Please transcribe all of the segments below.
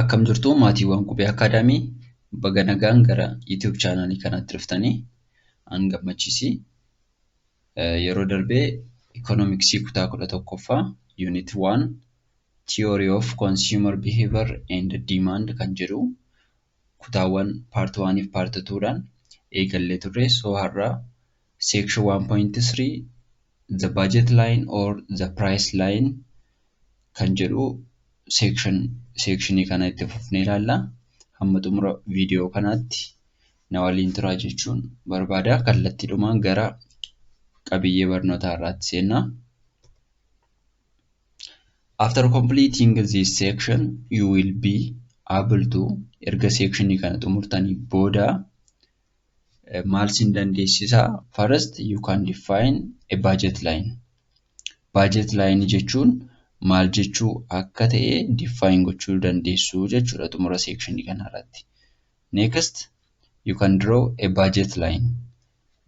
Akkam jirtu, maatiiwwan Qubee Akaadaamii? Baga nagaan gara YouTube channelii kanaatti dhuftanii. An Gammachiisi. Yeroo darbee Ikoonomiksii kutaa 11ffaa Unit 1 Theory of Consumer Behavior and Demand kan jedhu kutaawwan part 1 fi part 2dhaan eegallee turre. So har'a section 1.3, The Budget Line or the Price Line kan jedhu sectionii kana itti fufnee ilaalla. Hamma xumura viidiyoo kanaatti na waliin turaa jechuun barbaada. Kallattiidhumaan gara qabiyyee barnoota har'aatti seenna. After completing this section, you will be able to, erga sectionii kana xumurtanii booda maal sin dandeessisaa? First, you can define a budget line. Budget line jechuun maal jechuu akka ta'e define gochuu dandeessu jechuudha xumura sectionii kanarratti. Next, you can draw a budget line.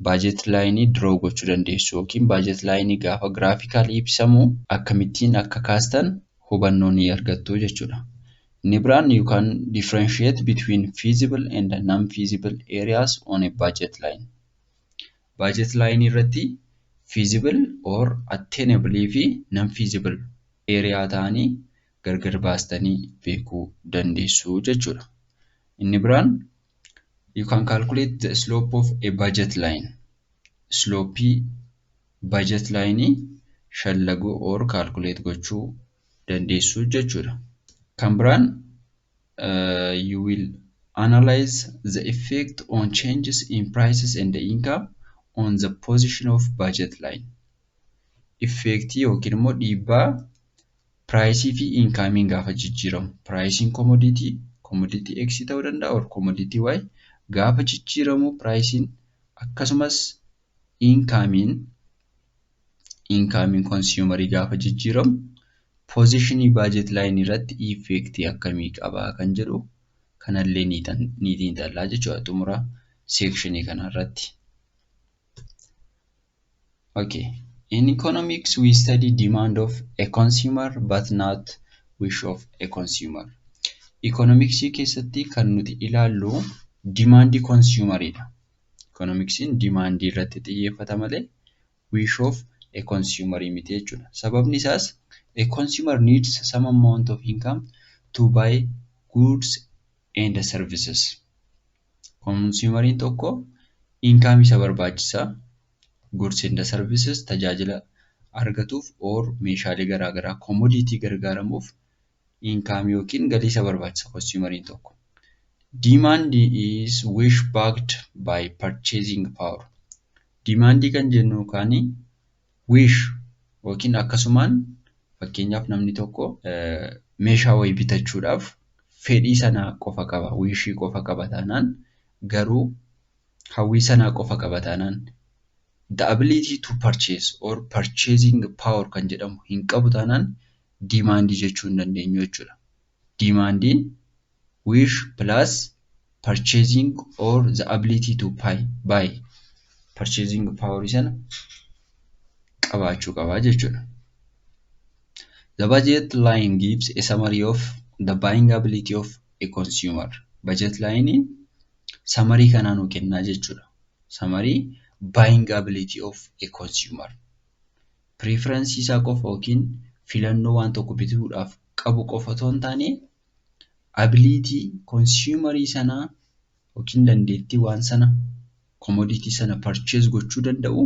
Budget line draw gochuu dandeessu yookiin budget line gaafa graphically ibsamu akkamittiin akka kaastan hubannoo ni argattu jechuudha. Inni biraan, you can differentiate between feasible and non-feasible areas on a budget line. Budget line irratti feasible or attainable fi non-feasible area ta'anii gargar baastanii beekuu dandeessu jechuudha. Inni biraan, you can calculate the slope of a budget line. Slope budget line shallaguu or calculate gochuu dandeessu jechuudha. Kan biraan, you will analyze the effect on changes in prices and the income on the position of budget line. Effectii yookiin immoo dhiibbaa priceii fi incomeiin gaafa jijjiiramu, priceiin commodity X ta'uu danda'a or commodity Y gaafa jijjiiramu, priceiin akkasumas incomeiin consumerii gaafa jijjiiramu positionii budget lineii irratti effectii akkamii qaba kan jedhu kanallee ni xiinxallaa jechuudha xumura sectionii kanarratti. Okay. In economics, we study demand of a consumer but not wish of a consumer. Economicsii keessatti kan nuti ilaallu demandii consumeriidha. Economicsiin demandii irratti xiyyeeffata malee wish of a consumer miti jechuudha. Sababni isaas, a consumer needs some amount of income to buy goods and services. Consumeriin tokko income isa barbaachisa. Goods and services, tajaajila argatuuf or meeshaalee garaagaraa, commodity gargaaramuuf income yookiin galii isa barbaachisa consumeriin tokko. Demand is wish backed by purchasing power. Demandii kan jennu kaani wish yookiin akkasumaan, fakkeenyaaf, namni tokko meeshaa wayii bitachuudhaaf fedhii sana qofa qaba, wishii qofa qaba taanaan, garuu hawwii sanaa qofa qaba taanaan, the ability to purchase or purchasing power kan jedhamu hin qabu taanaan, demandii jechuu hin dandeenyu jechuudha. Demandiin wish plus purchasing or the ability to buy, purchasing power sana qabaachuu qaba jechuudha. The budget line gives a summary of the buying ability of a consumer. Budget line summary kanaa nuu kennaa jechuudha. Summary buying ability of a consumer. Preference isaa qofa yookiin filannoo waan tokko bituudhaaf qabu qofa otoo hin taane, ability consumerii sanaa yookiin dandeettii waan sana, commodity sana purchase gochuu danda'u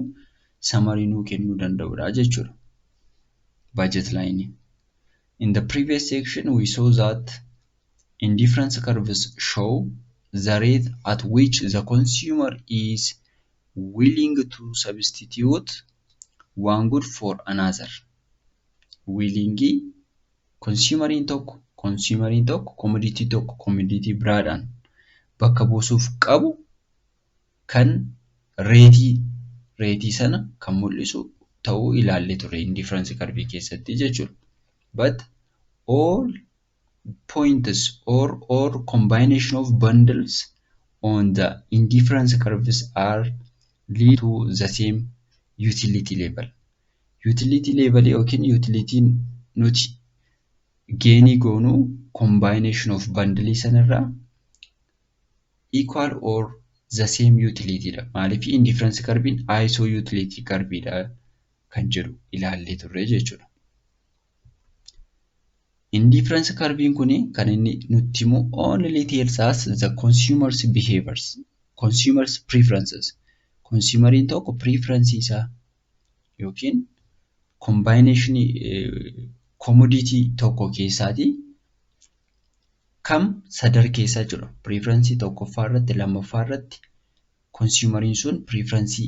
summary nuu kennuu danda'udha jechuudha. Budget line. In the previous section, we saw that indifference curves show the rate at which the consumer is willing to substitute one good for another. Willingii consumeriin tokko commodity tokko commodity biraadhaan bakka buusuuf qabu kan rateii sana kan mul'isu ta'uu ilaallee turre indifference curve keessatti jechuudha. But all points or combination of bundles on the indifference curves are lead to the same utility level. Utility level yookiin utilityn nuti gainii goonu combination of bundle sanarraa equal or the same utility dha. Maaliif indifference curve'n iso utility curve dha kan jedhu ilaallee turre jechuudha. Indifference curve'n kuni kan inni nutti himu only tells us the consumer's behaviors, consumers preferences. Consumeriin tokko preference isaa yookiin combination commodity tokko keessaatii kam sadarkeessaa jira. Preference tokkoffaa irratti, lammaffaa irratti consumeriin sun preference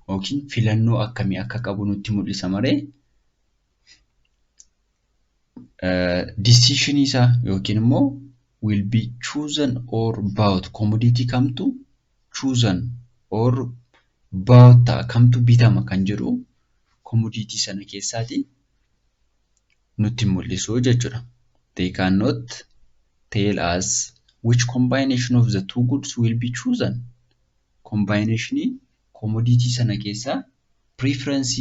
yookiin filannoo akkamii akka qabu nutti mul'isa malee decision isaa yookiin immoo will be chosen or bought, commodity kamtu chosen or bought ta'a, kamtu bitama kan jedhu commodity sana keessaatii nutti mul'isu jechuudha. They cannot tell us which combination of the two goods will be chosen. Combination commodity sana keessaa preference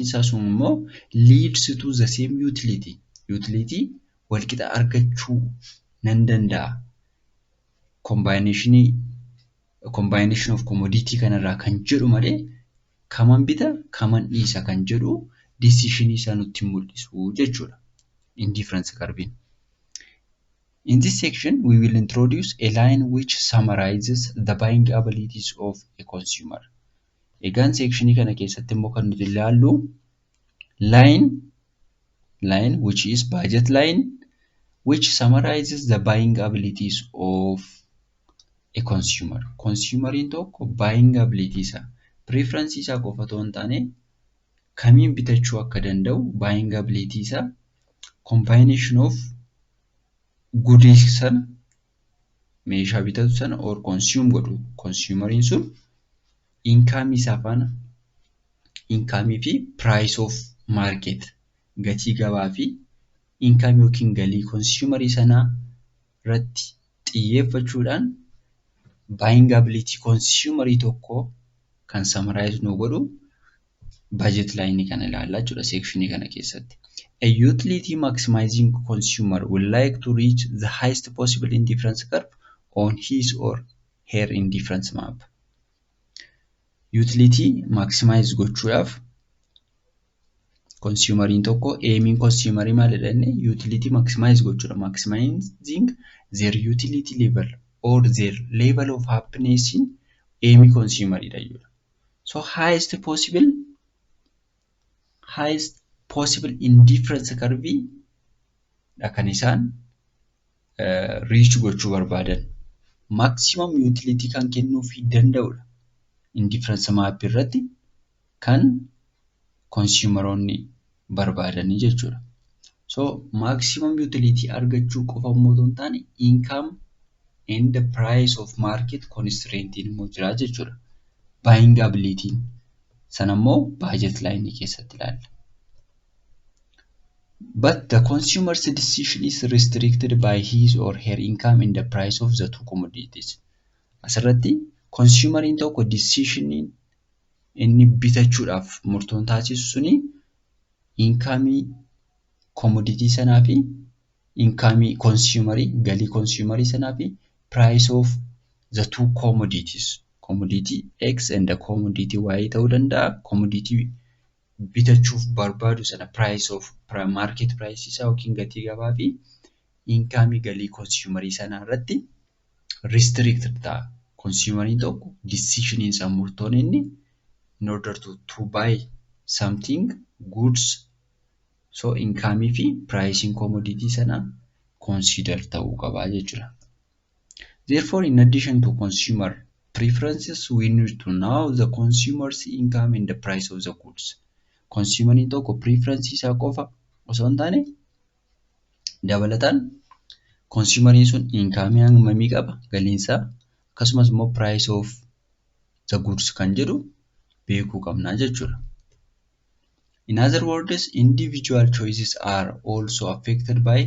isaa sun immoo leads to the same utility. Utility walqixa argachuu nan danda'a. Combination of commodity kanarraa kan jedhu malee kaman bita, kaman dhiisa kan jedhu decision isaa nutti mul'isu jechuudha. Indifference curve. In this section, we will introduce a line which summarizes the buying abilities of a consumer. Egaan sectionii kana keessatti immoo kan nuti ilaallu line which is budget line which summarizes the buying abilities of a consumer. Consumeriin tokko buying ability isaa, preference isaa qofa otoo hin taane, kamiin bitachuu akka danda'u buying ability isaa combination of goodies sana, meeshaa bitatu sana or consume godhu, consumeriin sun income isaa faana, income fi price of market, gatii gabaa fi income yookiin galii consumerii sanaa irratti xiyyeeffachuudhaan buying ability consumerii tokkoo kan summarize nu godhu budget line kana ilaallaa jechuudha sectionii kana keessatti. A utility maximizing consumer would like to reach the highest possible indifference curve on his or her indifference map. Utility maximize gochuudhaaf consumeriin tokko, aimiin consumerii maalidha inni? Utility maximize gochuudha. Maximizing their utility level or their level of happiness aimii consumeriidha jechuudha. So highest possible indifference curve dha kan isaan reach gochuu barbaadan. Maximum utility kan kennuufii danda'udha. Indifference map irratti kan consumeroonni barbaadanii jechuudha. So maximum utility argachuu qofa immoo otoo hin taane, income and the price of market constraint immoo jira jechuudha. Buying ability sana immoo budget line keessatti ilaalla. But the consumer's decision is restricted by his or her income and the price of the two commodities. Asirratti consumeriin tokko decision inni bitachuudhaaf murtoon taasisu suni income commodity sanaa fi income consumerii, galii consumerii sanaa fi price of the two commodities, commodity X and commodity Y ta'uu danda'a. Commodity bitachuuf barbaadu sana price of market price isaa yookiin gatii gabaa fi income, galii consumerii sanaa irratti restrict ta'a. Consumeriin tokko decision isaa, murtoon inni in order to buy something goods, so income fi pricing commodity sanaa consider ta'uu qabaa jechuudha. Therefore, in addition to consumer preferences, we need to know the consumer's income and the price of the goods. Consumeriin tokko preference isaa qofa osoo hin taane, dabalataan consumeriin sun income hammamii qaba, galiinsaa, akkasumas immoo price of the goods kan jedhu beekuu qabna jechuudha. In other words, individual choices are also affected by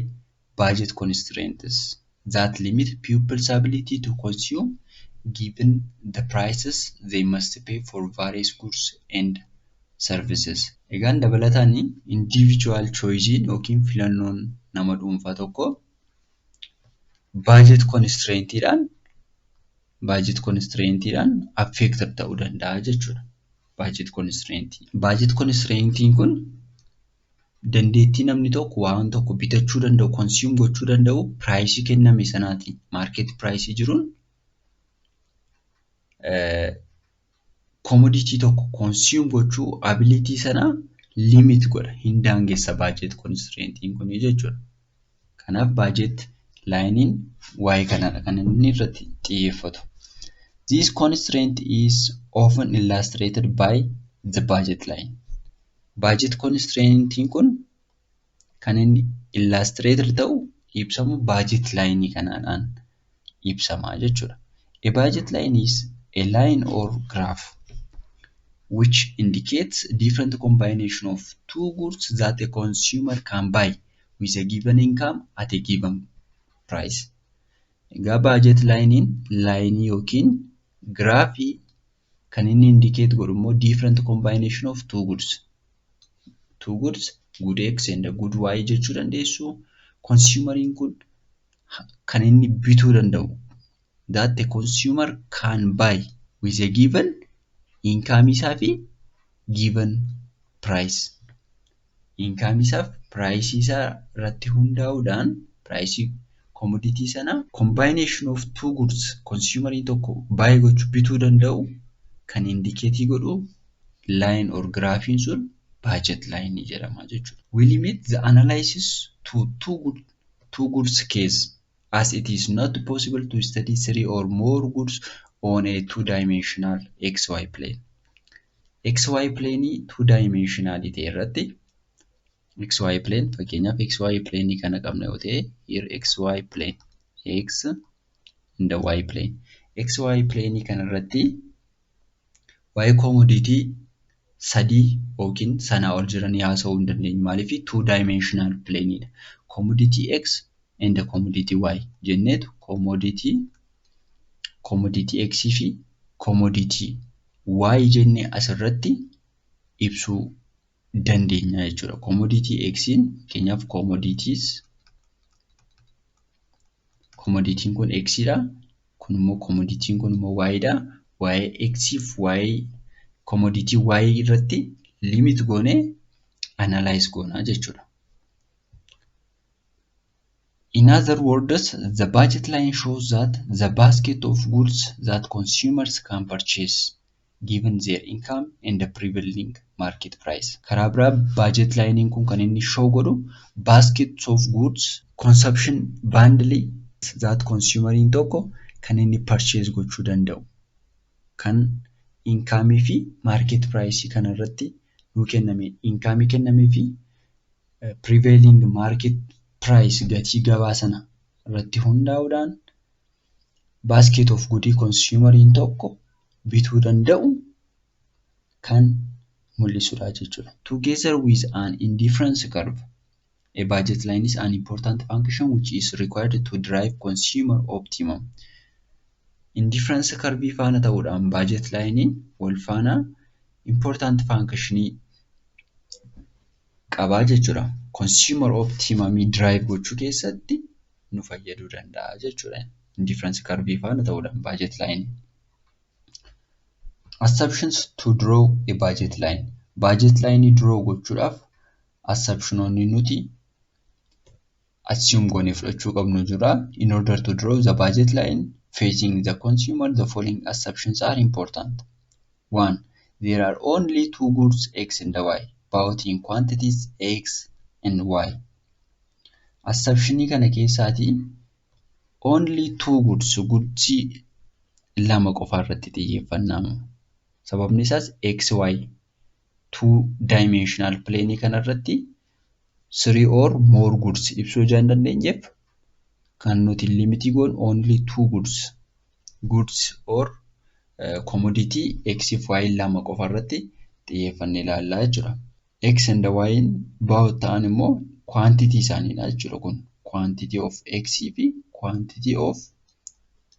budget constraints that limit people's ability to consume given the prices they must pay for various goods and services. Egaan dabalataan individual choice yookiin filannoon nama dhuunfaa tokkoo budget constraintidhaan affected ta'uu danda'a jechuudha. Budget constraint. Budget constraintiin kun dandeettii namni tokko waan tokko bitachuu danda'u, consume gochuu danda'u priceii kenname sanaatiin, market priceii jiruun commodity tokko consume gochuu ability sana limit godha, hin daangessa budget constraintiin kun jechuudha. Kanaaf budget lineiin waa'ee kanaadha kan inni irratti xiyyeeffatu. This constraint is often illustrated by the budget line. Budget constraintiin kun kan inni illustrated ta'u, ibsamu, budget line kanaadhaan ibsama jechuudha. A budget line is a line or graph which indicates different combination of two goods that a consumer can buy with a given income at a given price. Egaa budget lineiin lineii yookiin graphii kan inni indicate godhu immoo different combination of two goods. Two goods, good X and good Y jechuu dandeessu. Consumeriin kun kan inni bituu danda'u, that the consumer can buy with a given income isaa fi given price. Income isaaf price isaa irratti hundaa'uudhaan price commodity sanaa combination of two goods consumeriin tokko buy gochuu, bituu danda'u kan indicate godhu line or graphiin sun budget line jedhama jechuudha. We limit the analysis to two goods case, as it is not possible to study three or more goods on a two-dimensional XY plane. XY plane two-dimensional ta'e irratti, XY plane, fakkeenyaaf XY plane kana qabna yoo ta'e, here XY plane, X and the Y plane. XY plane kana irratti waa'ee commodity sadii yookiin sanaa ol jiranii haasa'uu hin dandeenyu. Maaliif? Two dimensional plane dha. Commodity X and commodity Y jenneetu commodity X fi commodity Y jennee asirratti ibsuu dandeenya jechuudha. Commodity X, fakkeenyaaf commodities, commodityn kun X dha. Kun immoo commodityn kun immoo Y dha. Waa'ee X fi waa'ee commodity Y irratti limit goonee analyze goona jechuudha. In other words, the budget line shows that the basket of goods that consumers can purchase given their income and the prevailing market price. Karaa biraa budget line kun kan inni show godhu baskets of goods consumption bundle that consumeriin tokko kan inni purchase gochuu danda'u, kan incomeii fi market price kana irratti nuu kenname, incomeii kennamee fi prevailing market price, gatii gabaa sana irratti hundaa'uudhaan basket of goodii consumeriin tokko bituu danda'u kan mul'isudha jechuudha. Together with an indifference curve, a budget line is an important function which is required to drive consumer optimum. Indifference curve faana ta'uudhaan budget line wal faana important functionii qabaa jechuudha. Consumer optimum drive gochuu keessatti nu fayyaduu danda'a jechuudha. Indifference curve faana ta'uudhaan budget line. Assumptions to draw a budget line. Budget line draw gochuudhaaf assumptionoonni nuti assume goonee fudhachuu qabnu jira. In order to draw the budget line facing the consumer, the following assumptions are important. One, there are only two goods X and Y, bought in quantities X and Y. Assumptionii kana keessaatii only two goods, goodsii lama qofa irratti xiyyeeffannaa. Sababni isaas XY two dimensional plane kanarratti three or more goods ibsuu ijaa hin dandeenyeef, kan nuti limitii goonu only two goods or commodity X fi Y lama qofa irratti xiyyeeffannee ilaallaa jechuudha. X and Y bought ta'an immoo quantity isaaniidha jechuudha kun. Quantity of X fi quantity of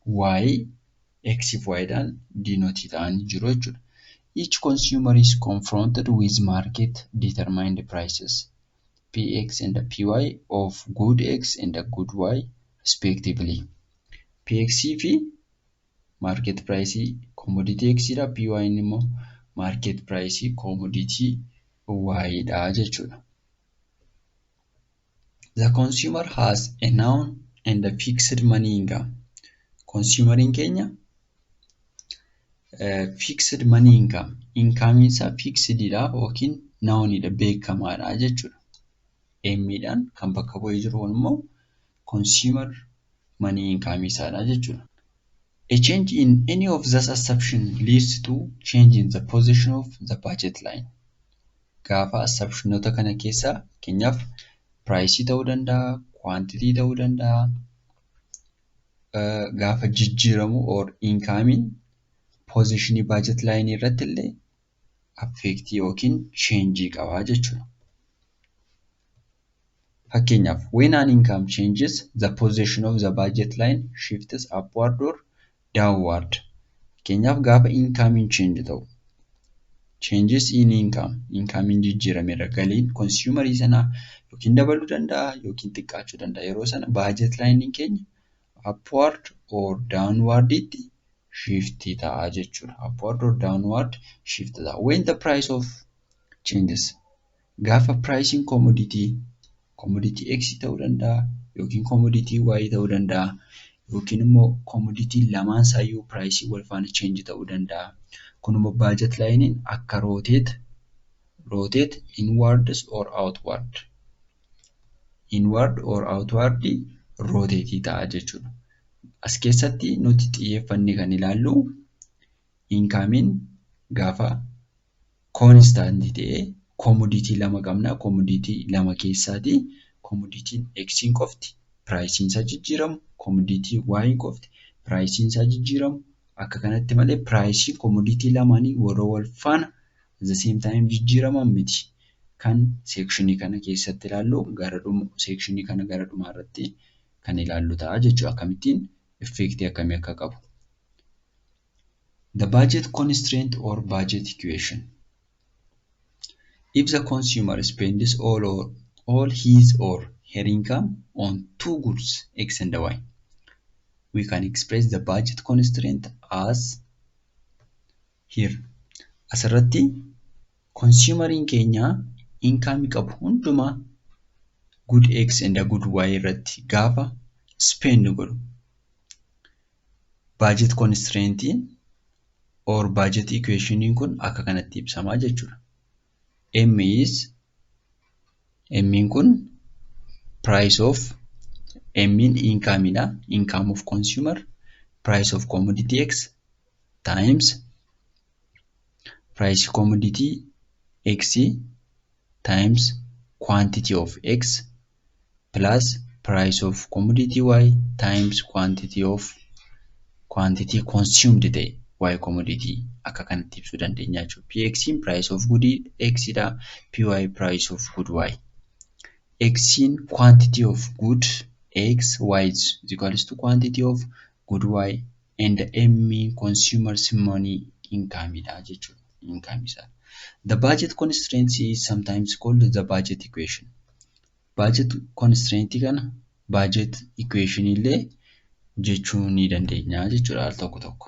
Y, X fi Y dhaan denote ta'anii jiru jechuudha. Each consumer is confronted with market determined prices Px and Py of good X and good Y respectively. Px fi market price commodity X dha. Py immoo market price commodity Y dha jechuudha. The consumer has a known and a fixed money income. Consumeriin keenya fixed money income, income isaa fixed dha yookiin known dha, beekamaadha jechuudha. M dhaan kan bakka bu'ee jiru kun immoo consumer money income isaadha jechuudha. A change in any of this assumption leads to change in the position of the budget line. Gaafa assumptionoota kana keessaa fakkeenyaaf price ta'uu danda'a, quantity ta'uu danda'a, gaafa jijjiiramu or income positionii budget line irratti illee affect yookiin change qaba jechuudha. Fakkeenyaaf, when an income changes, the position of the budget line shifts upward or downward. Fakkeenyaaf, gaafa income change ta'u, changes in income, income jijjiirameera, galiin consumerii sanaa yookiin dabaluu danda'a yookiin xiqqaachuu danda'a. Yeroo sana budget line keenya upward or downward itti shift ta'a jechuudha. Upward or downward shift ta'a. When the price of changes, gaafa pricing commodity X ta'uu danda'a yookiin commodity Y ta'uu danda'a yookiin immoo commodity lamaan isaayyuu price wal faana change ta'uu danda'a. Kun immoo budget line akka rotate inwards or outward. Inward or outward rotate ta'a jechuudha. As keessatti nuti xiyyeeffannee kan ilaallu incomeiin gaafa constant ta'ee commodity lama qabna. Commodity lama keessaatii commodityn X'n qofti priceiin isaa jijjiiramu, commodity Y'n qofti priceiin isaa jijjiiramu. Akka kanatti malee priceii commodity lamaanii warra wal faana the same time jijjiiraman miti. Kan sectionii kana keessatti ilaallu gara sectionii kana gara dhumaa irratti kan ilaallu ta'a jechuudha. Akkamittiin effectii akkamii akka qabu. The budget constraint or budget equation. If the consumer spends all his or her income on two goods X and Y, we can express the budget constraint as here. Asirratti consumeriin keenya income qabu hundumaa good X and good Y irratti gaafa spend godhu, budget constraintiin or budget equationiin kun akka kanatti ibsamaa jechuudha. M is, M'n kun price of, M'n income dha. Income of consumer, price of commodity X times price commodity X times quantity of X plus price of commodity Y times quantity of quantity consumed ta'e Y commodity akka kanatti ibsuu dandeenya jechuudha. PX'n price of good X dha. PY price of good Y. X'n quantity of good X, Y is equals to quantity of good Y, and M consumer's money income dha jechuudha. Income isaa. The budget constraint is sometimes called the budget equation. Budget constraint kana budget equation illee jechuu ni dandeenya jechuudha al tokko tokko.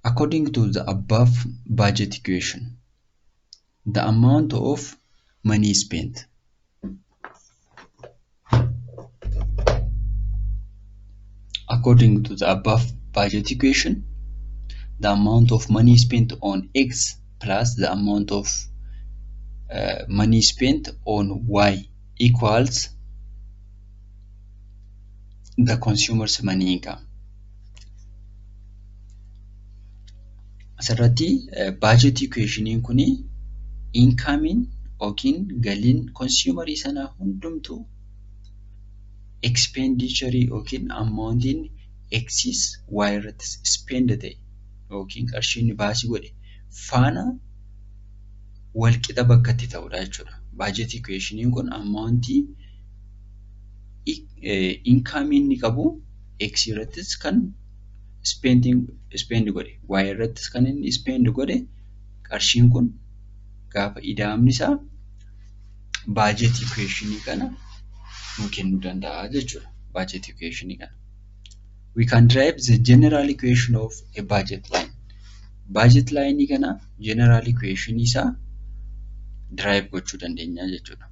According to the above budget equation, the amount of money spent, according to the above budget equation, the amount of money spent on X plus the amount of money spent on Y equals the consumer's money income. Asirratti budget equationiin kuni incomeiin yookiin galiin consumerii sanaa hundumtuu expenditure yookiin amountiin X's Y irratti spend ta'e yookiin qarshii inni baasii godhe faana wal qixa bakka itti ta'udha jechuudha. Budget equationiin kun amountii incomeii inni qabu X irrattis kan spend godhe, Y irrattis kan inni spend godhe Qarshiin kun gaafa ida'amni isaa budget equationii kana nuu kennuu danda'a jechuudha. Budget equationii kana. We can derive the general equation of a budget line. Budget line kana general equation isaa derive gochuu dandeenya jechuudha.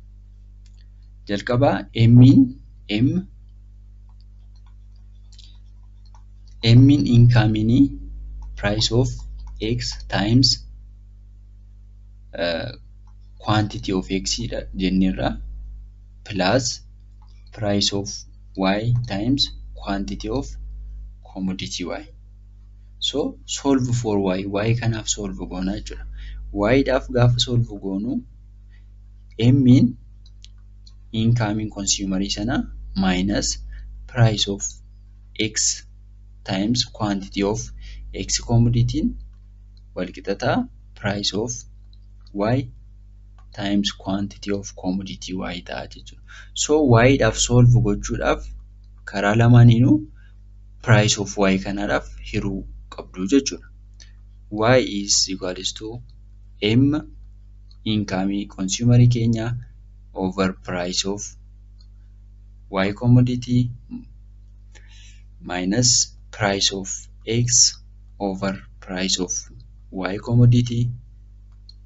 Jalqabaa M'in income price of X times quantity of X dha jenneerra, plus price of Y times quantity of commodity Y. So solve for Y, Y kanaaf solve goona jechuudha. Y dhaaf gaafa solve goonu M'in income consumerii sana minus price of X times quantity of X commodity wal qixa ta'a price of Y times quantity of commodity Y ta'a jechuudha. So Y dhaaf solve gochuudhaaf karaa lamaaniinuu price of Y kanaadhaaf hiruu qabdu jechuudha. Y is equals to M income consumerii keenya over price of Y commodity minus price of X over price of Y commodity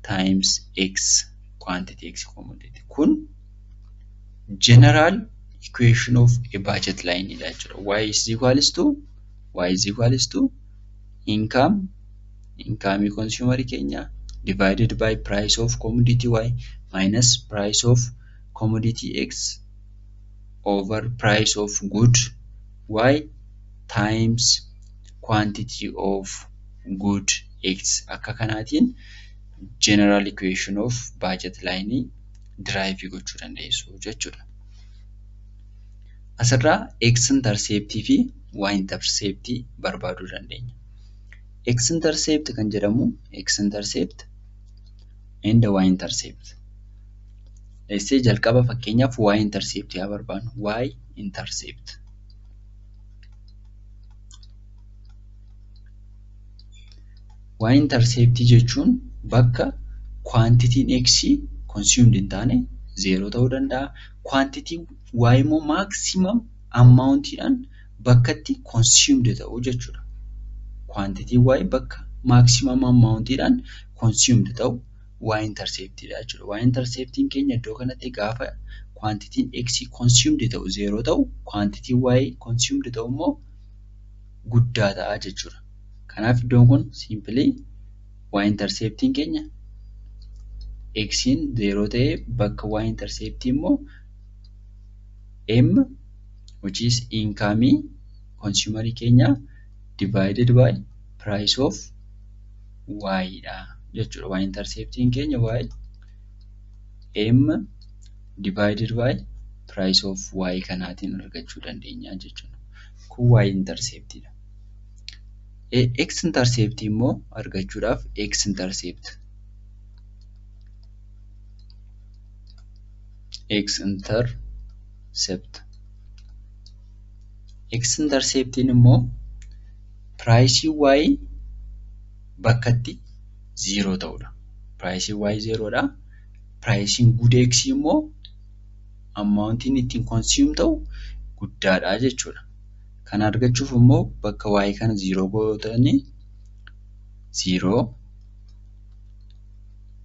times X quantity X commodity. Kun general equation of a budget line dha jechuudha. Y is equals to income consumer keenya divided by price of commodity Y minus price of commodity X over price of good Y times quantity of good X. Akka kanaatiin general equation of budget line derive gochuu dandeessu jechuudha. Asirraa X interceptii fi Y interceptii barbaaduu dandeenya. X intercept kan jedhamu X intercept and Y intercept. Let's say jalqaba fakkeenyaaf Y intercept haa barbaadnu. Y intercept. Y intercept jechuun bakka quantityin X consumed hin taane 0 ta'uu danda'a. Quantityin Y immoo maximum amountidhaan bakka itti consumed ta'u jechuudha. Quantityin Y bakka maximum amountidhaan consumed ta'u Y interceptidha jechuudha. Y interceptiin keenya iddoo kanatti gaafa quantityin X consumed ta'u 0 ta'u, quantityin Y consumed ta'u immoo guddaa ta'a jechuudha. Kanaaf iddoon kun simply Y interceptiin keenya X'n 0 ta'ee bakka Y interceptii immoo M which is income consumer keenya divided by price of Y dha jechuudha. Y interceptiin keenya Y M divided by price of Y kanaatiin argachuu dandeenya jechuudha. Kun Y interceptidha. X intercept immoo argachuudhaaf X intercept. X intercept. X interceptiin immoo price Y bakka itti 0 ta'udha. Price Y 0 dha. Price good X immoo amountiin ittiin consume ta'u guddaadha jechuudha. Kana argachuuf immoo bakka Y kana 0 gootanii 0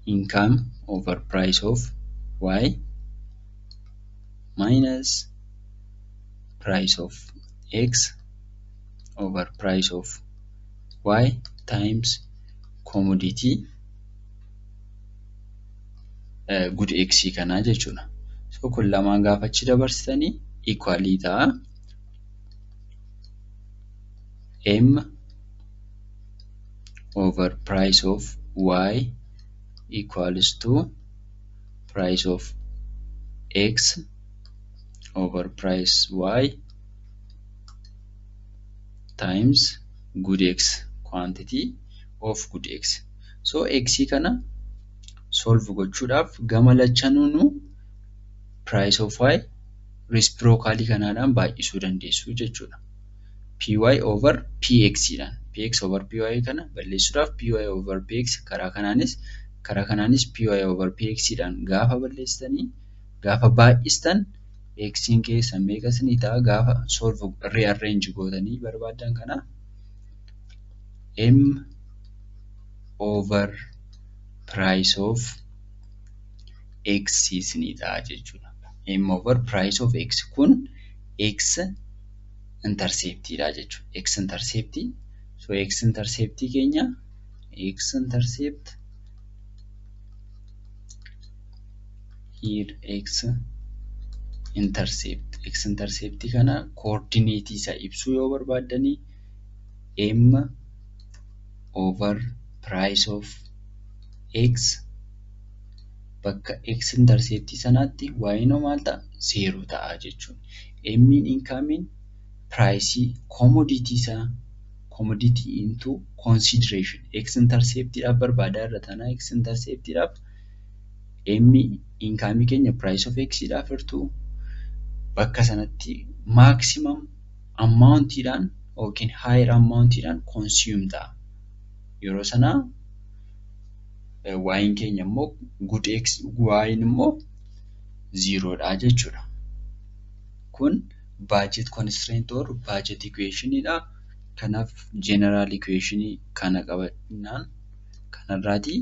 income over price of Y minus price of X over price of Y times commodity good X kanaa jechuudha. So kun lamaan gaafa achi dabarsitanii equalii ta'a. M over price of Y equals to price of X over price Y times good X, quantity of good X. So X kana solve gochuudhaaf gama lachanuunuu price of Y reciprocal kanaadhaan baay'isuu dandeessu jechuudha. PY over PX dhaan. Px over Py kana balleessuudhaaf Py over Px karaa kanaanis Py over Px dhaan gaafa balleessitanii, gaafa baay'istan, X'n keessan meeqa isinii ta'a gaafa solve rearrange gootanii barbaaddan kana? M over price of X isinii ta'a jechuudha. M over price of X kun X interceptiidha jechuudha. X interceptii, so X interceptii keenya, X intercept here, X intercept, X interceptii kana coordinate isaa ibsuu yoo barbaaddanii, M over price of X, bakka X interceptii sanaatti y noo maal ta'a? Zero ta'a jechuudha. M'n incomeiin priceii commodity isaa, commodity into consideration X interceptiidhaaf barbaadaa irra taanaan, X interceptiidhaaf M incomeii keenya price of X dhaaf hirtuu, bakka sanatti maximum amountiidhaan yookiin higher amountiidhaan consume ta'a. Yeroo sana Y'n keenya immoo good X, Y'n immoo zerodha jechuudha. Kun budget constraint or budget equationidha. Kanaaf general equation kana qabannaan kanarraatii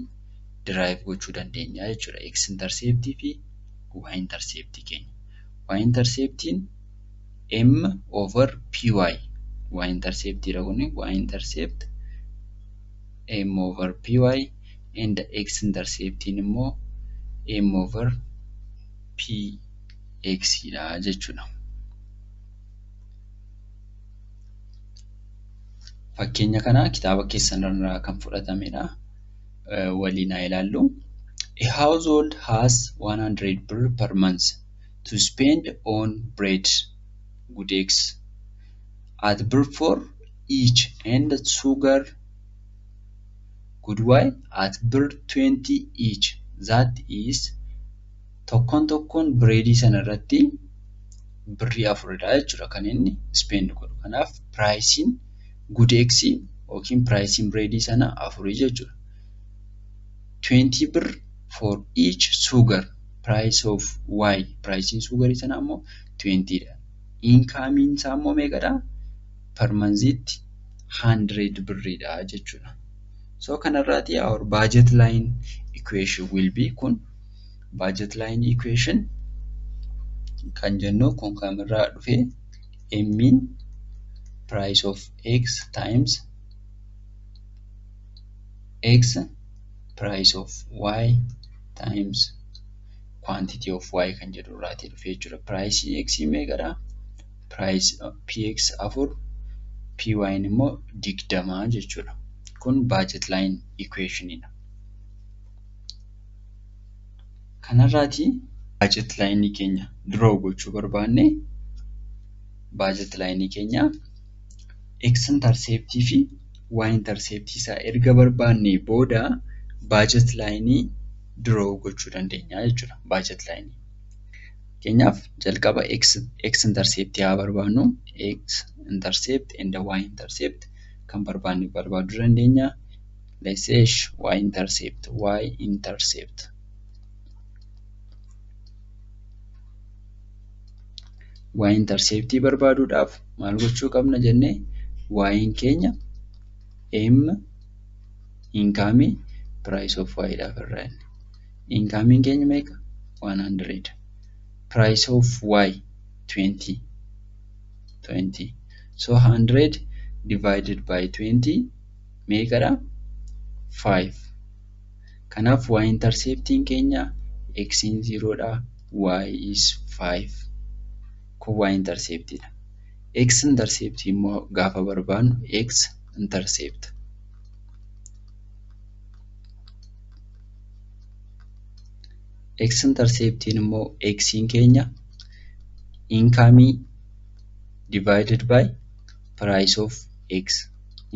derive gochuu dandeenya jechuudha. X interceptii fi Y interceptii keenya. Y interceptiin M over Py, Y interceptiidha kuni, Y intercept M over Py, and X interceptiin immoo M over Px dha jechuudha. Fakkeenya kana kitaaba keessan irraa kan fudhatamedha. Waliin haa ilaallu. A household has 100 birr per month to spend on bread, good X, at birr 4 each and sugar, good Y, at birr 20 each. That is, tokkoon tokkoon breadii sana irratti birrii afuridha jechuudha kan inni spend godhu. Kanaaf priceiin good X yookiin priceiin breadii sana afurii jechuudha. 20 birr for each sugar, price of Y, priceiin sugarii sanaa immoo 20 dha. Incomeiin isaa immoo meeqadha? Per month'itti 100 birriidha jechuudha. So kanarraati our budget line equation will be, kun budget line equation kan jennu kun kamirraa dhufe? M'n price of X times X price of Y times quantity of Y kan jedhu irraatii dhufe jechuudha. Price X meeqadha? Price PX afur, PY immoo 20 jechuudha. Kun budget line equationidha. Kanarraatii budget line keenya draw gochuu barbaanne, budget line keenya X interceptii fi Y interceptii isaa erga barbaannee booda budget line draw gochuu dandeenya jechuudha. Budget line. Fakkeenyaaf jalqaba X interceptii haa barbaannu. X intercept and Y intercept kan barbaanne barbaaduu dandeenya. Let's say Y intercept, Y intercept. Y interceptii barbaaduudhaaf maal gochuu qabna jennee? Y'n keenya M incomeii price of Y dhaaf irraa inni. Incomeiin keenya meeqa? 100. Price of Y 20. 20. So 100 divided by 20 meeqadha? 5. Kanaaf Y interceptiin keenya X'n 0 dha, Y is 5. Kun Y interceptiidha. X interceptii immoo gaafa barbaannu, X intercept. X interceptiin immoo X'n keenya incomeii divided by price of X.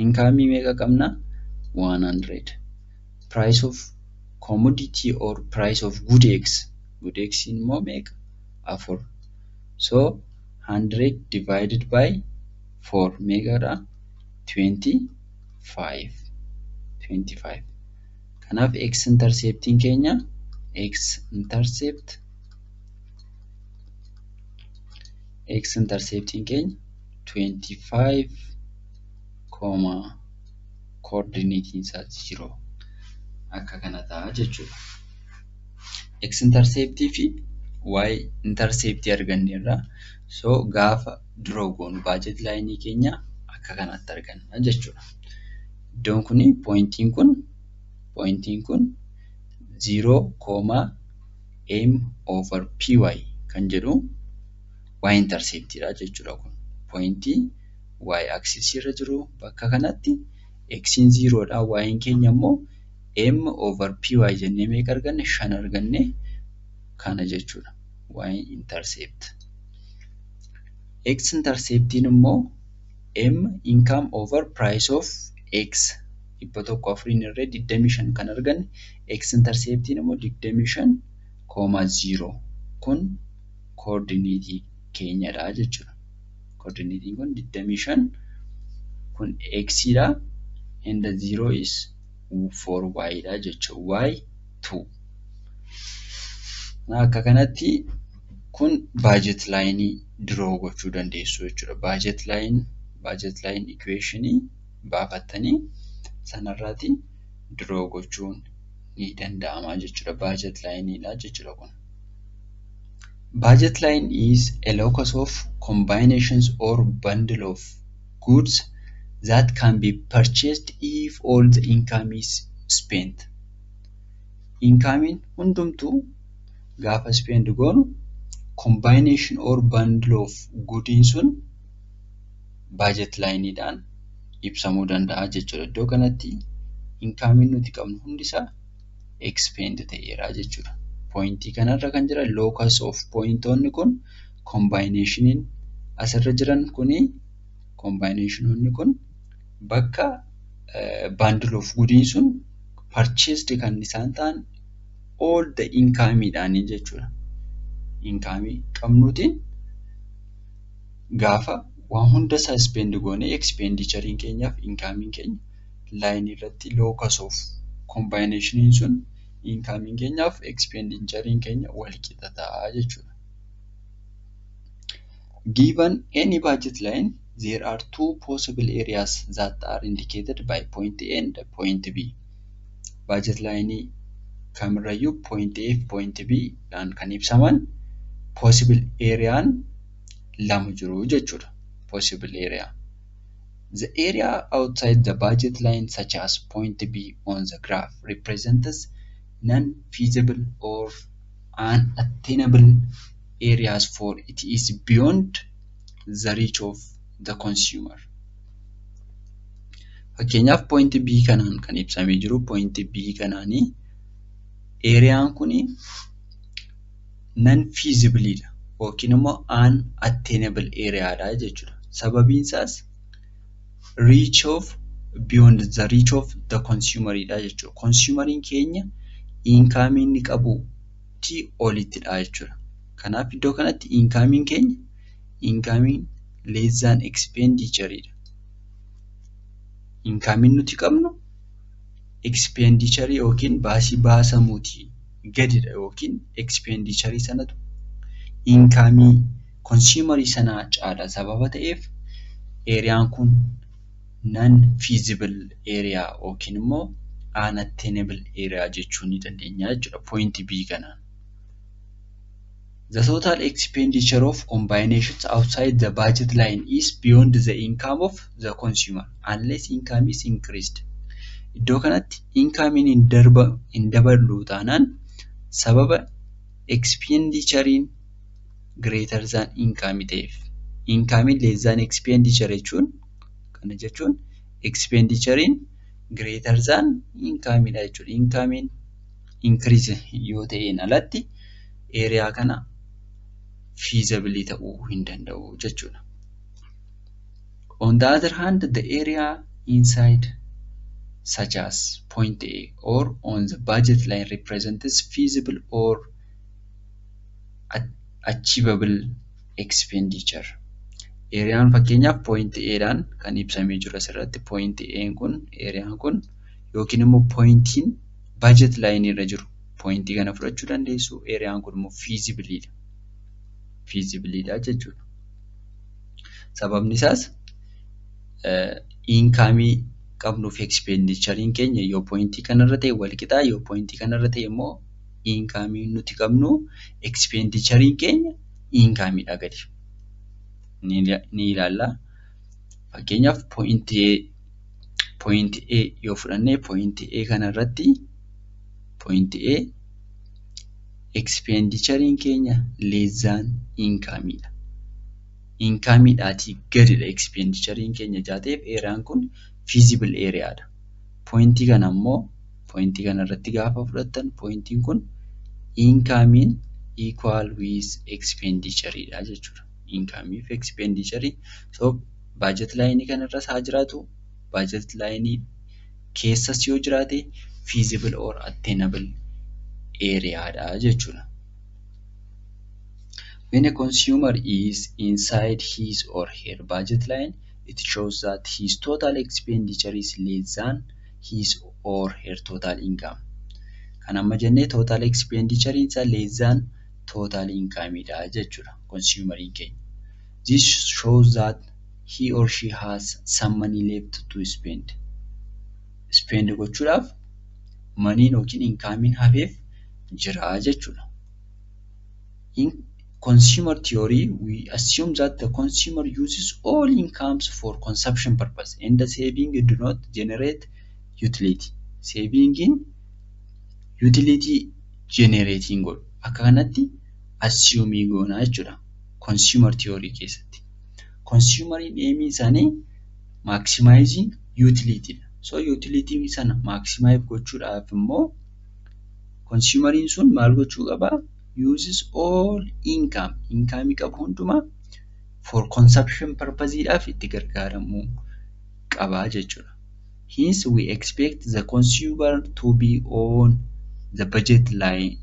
Incomeii meeqa qabna? 100. Price of commodity or price of good X. Good X immoo meeqa? Afur. So 100 divided by 4 meeqadha? 25. 5. 25. Kanaaf x interceptiin keenya x interceptiin keenya 25, coordinatein isaa 0 akka kana ta'a jechuudha. X interceptii fi y interceptii arganneerra. So gaafa draw goonu budget line keenya akka kanatti arganna jechuudha. Iddoon kuni pointiin kun 0, m over py kan jedhu y interceptiidha jechuudha kun. Pointii y axis irra jiru bakka kanatti x'n 0dha, y'n keenya immoo m over py jennee meeqa arganne? 5 arganne kana jechuudha. Y intercept. X interceptiin immoo m income over price of x 104 irree 25 kan arganne, x interceptiin immoo 25, 0 kun coordinateii keenyadha jechuudha. Coordinatein kun 25 kun x dha and the 0 is for y dha jechuudha. Y 2. Akka kanatti kun budget line draw gochuu dandeessu jechuudha. Budget line equationii baafattanii sanarraati draw gochuun ni danda'ama jechuudha. Budget line dha jechuudha kun. Budget line is a locus of combinations or bundle of goods that can be purchased if all the income is spent. Incomeiin hundumtuu gaafa spend goonu combination or bundle of goodiin sun budget lineidhaan ibsamuu danda'a jechuudha. Iddoo kanatti incomeiin nuti qabnu hundisaa expend ta'eera jechuudha. Pointii kanarra kan jiran locus of pointoonni kun, combinationiin asirra jiran kuni, combinationoonni kun bakka bundle of goodiin sun purchased kan isaan ta'an all the incomeiidhaanii jechuudha. Incomeii qabnuutiin gaafa waan hundasaa spend goonee expenditureiin keenyaaf incomeiin keenya lineii irratti locus of combinationiin sun incomeiin keenyaaf expenditureiin keenya wal qixa ta'a jechuudha. Given any budget line, there are two possible areas that are indicated by point A and point B. Budget line kamirrayyuu point A fi point B dhaan kan ibsaman possible areaan lama jiru jechuudha. Possible area. The area outside the budget line, such as point B on the graph, represents non-feasible or unattainable areas, for it is beyond the reach of the consumer. Fakkeenyaaf, point B kanaan kan ibsamee jiru, point B kanaanii areaan kuni non-feasibleidha yookiin immoo unattainable areadha jechuudha. Sababiin isaas reach of beyond the reach of the consumeridha jechuudha. Consumeriin keenya incomeii inni qabuutii olittidha jechuudha. Kanaaf iddoo kanatti incomeiin keenya incomeiin less than expenditureidha. Incomeiin nuti qabnu expenditureii yookiin baasii baasamuutii gadidha yookiin expenditureii sanatu incomeii consumerii sanaa caala sababa ta'eef areaan kun non feasible area yookiin immoo unattainable area jechuu ni dandeenya jechuudha point B kanaan. The total expenditure of combinations outside the budget line is beyond the income of the consumer unless income is increased. Iddoo kanatti incomeiin hin dabalu taanaan sababa expenditureiin greater than income ta'eef, incomeiin less than expenditure jechuun, kana jechuun expenditureiin greater than income dha jechuudha. Incomeiin increase yoo ta'een alatti area kana feasible ta'uu hin danda'u jechuudha. On the other hand, the area inside, such as point A or on the budget line, represents feasible or achievable expenditure. Areaan fakkeenyaaf point A dhaan kan ibsamee jiru asirratti point A kun, areaan kun yookiin immoo pointiin budget line irra jiru pointii kana fudhachuu dandeessu. Areaan kun immoo feasibleiidha. Feasibleiidha jechuudha. Sababni isaas incomeii qabnuu fi expenditureiin keenya yoo pointii kanarra ta'e wal qixaa, yoo pointii kanarra ta'e immoo incomeiin nuti qabnu expenditureiin keenya incomeiidhaa gadi. Ni ilaalla. Fakkeenyaaf point A yoo fudhanne, point A kanarratti, point A expenditureiin keenya less than incomeiidha. Incomeiidhaatii gadidha expenditureiin keenya ijaa ta'eef areaan kun feasible areaadha. Pointii kana immoo pointii kanarratti gaafa fudhattan, pointiin kun incomeiin equal with expenditureiidha jechuudha. Incomeii fi expenditureii, so budget lineii kanarras haa jiraatu, budget lineii keessas yoo jiraate, feasible or attainable areaadha jechuudha. When a consumer is inside his or her budget line, it shows that his total expenditure is less than his or her total income. Kan amma jennee total expenditure isaa less than total income dha jechuudha consumeriin keenya. This shows that he or she has some money left to spend. Spend gochuudhaaf moneyn yookiin incomeiin hafeef jira jechuudha. In consumer theory, we assume that the consumer uses all incomes for consumption purpose and the saving do not generate utility. Savingiin utility generate hin godhu. Akka kanatti assume goona jechuudha consumer theory keessatti. Consumeriin aimii isaanii maximizing utility dha. So utility sana maximize gochuudhaaf immoo consumeriin sun maal gochuu qabaa? Uses all income, income qabu hundumaa for consumption purpose dhaaf itti gargaaramuu qabaa jechuudha. Hence we expect the consumer to be on the budget line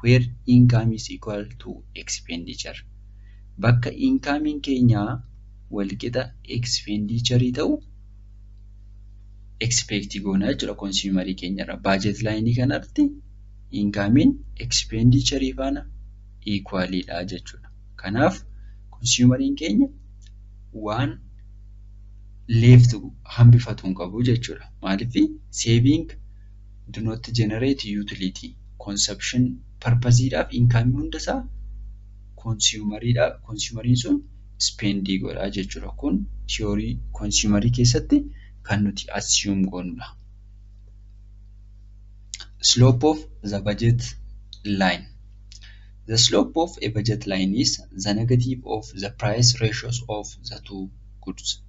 where income is equal to expenditure. Bakka incomeiin keenya walqixa expenditure ta'u expect goona jechuudha consumerii keenyarraa. Budget line kanarratti incomeiin expenditure faana equalidha jechuudha. Kanaaf consumeriin keenya waan left hambifatu hin qabu jechuudha. Maaliif? Saving do not generate utility. Consumption purpose dhaaf income hundasaa consumeriin sun spend godha jechuudha. Kun theory consumerii keessatti kan nuti assume goonudha. Slope of the budget line. The slope of a budget line is the negative of the price ratios of the two goods.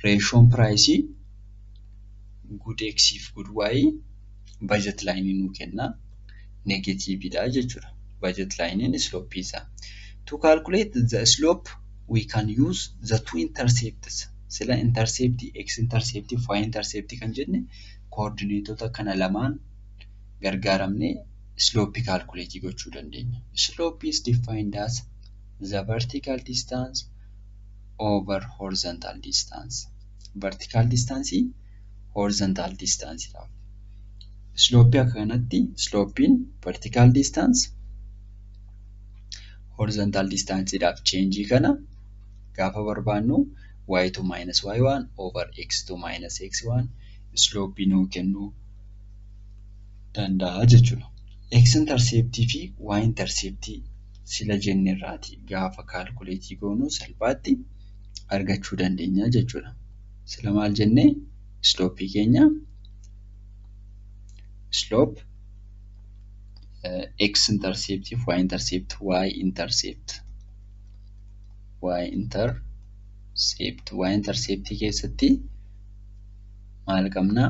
Ratioon priceii good X fi good Y budget line nuu kenna. Negativeidha jechuudha. Budget line slope isaa. To calculate the slope, we can use the two intercepts. Sila intercept, x intercept fi y intercept kan jenne, coordinateota kana lamaan gargaaramnee slope calculate gochuu dandeenya. Slope is defined as the vertical distance over horizontal distance. Vertical distance horizontal distance dha. Slope akka kanatti slopeiin vertical distance horizontal distance dhaaf change kana gaafa barbaannu, y2 minus y1 over x2 minus x1 slope nuu kennuu danda'a jechuudha. X interceptii fi y interceptii sila jenne irraati gaafa calculate goonu salphaatti argachuu dandeenya jechuudha. Sila maal jennee? Slopeii keenya, slope x interceptii fi y intercept, y intercept, y intercept, y interceptii keessatti maal qabnaa?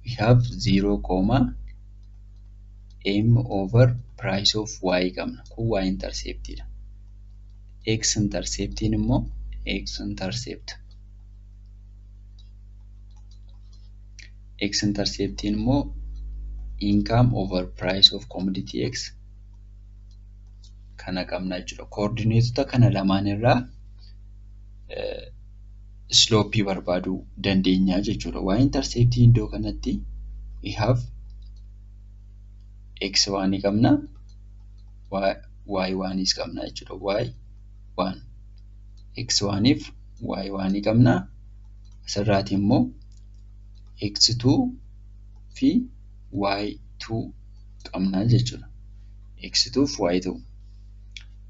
We have 0, m over price of y qabna. Kun y interceptiidha. X interceptiin immoo, x interceptiin immoo income over price of commodity x kana qabna jechuudha. Coordinateota kana lamaan irraa Slopeii barbaaduu dandeenya jechuudha. Y interceptii iddoo kanatti we have x1 qabna, y1 qabna jechuudha. y1, x1 fi y1 qabna. Asirraati immoo x2 fi y2 qabna jechuudha. x2 fi y2.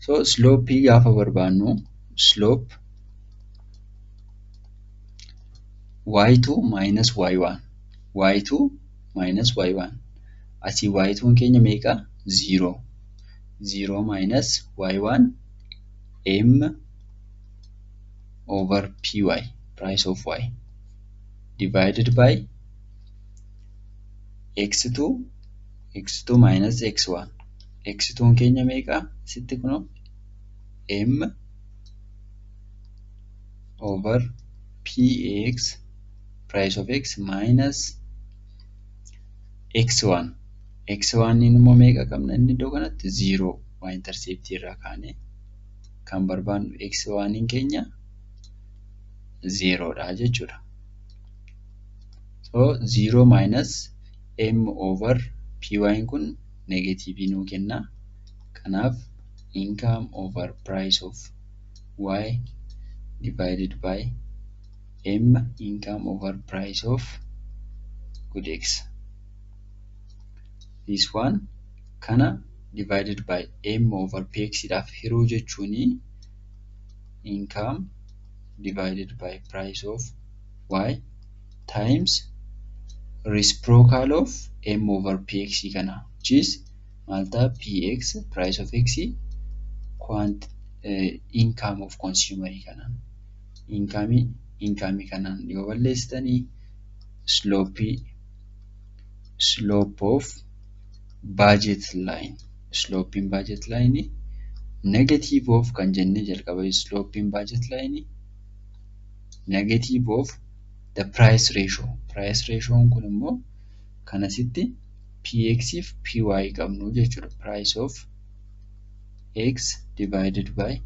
So slopeii gaafa barbaannu, slope y2 minus y1, y2 minus y1. Asii y2 keenya meeqa? 0. 0 minus y1, m over py, price of y, divided by x2, x2 minus x1. x2 keenya meeqa? Asitti kunoo m over px, price of x, minus x1. x1 immoo meeqa qabna inni iddoo kanatti? 0. Y intercept irraa kaanee kan barbaannu x1 keenya 0 dha jechuudha. So 0 minus m over py kun negativeii nuu kenna. Kanaaf income over price of y divided by m income over price of good x. This one kana divided by m over px dhaaf hiruu jechuuni income divided by price of y times reciprocal of m over px kana, which is maal ta'a? Px, price of x, quant income of consumer kanaan income kanaan yoo balleessitanii, slope of budget line, slopeiin budget line negative of kan jennee jalqaba, slopeiin budget line negative of the price ratio. Price ratio kun immoo kan asitti px fi py qabnu jechuudha. Price of x divided by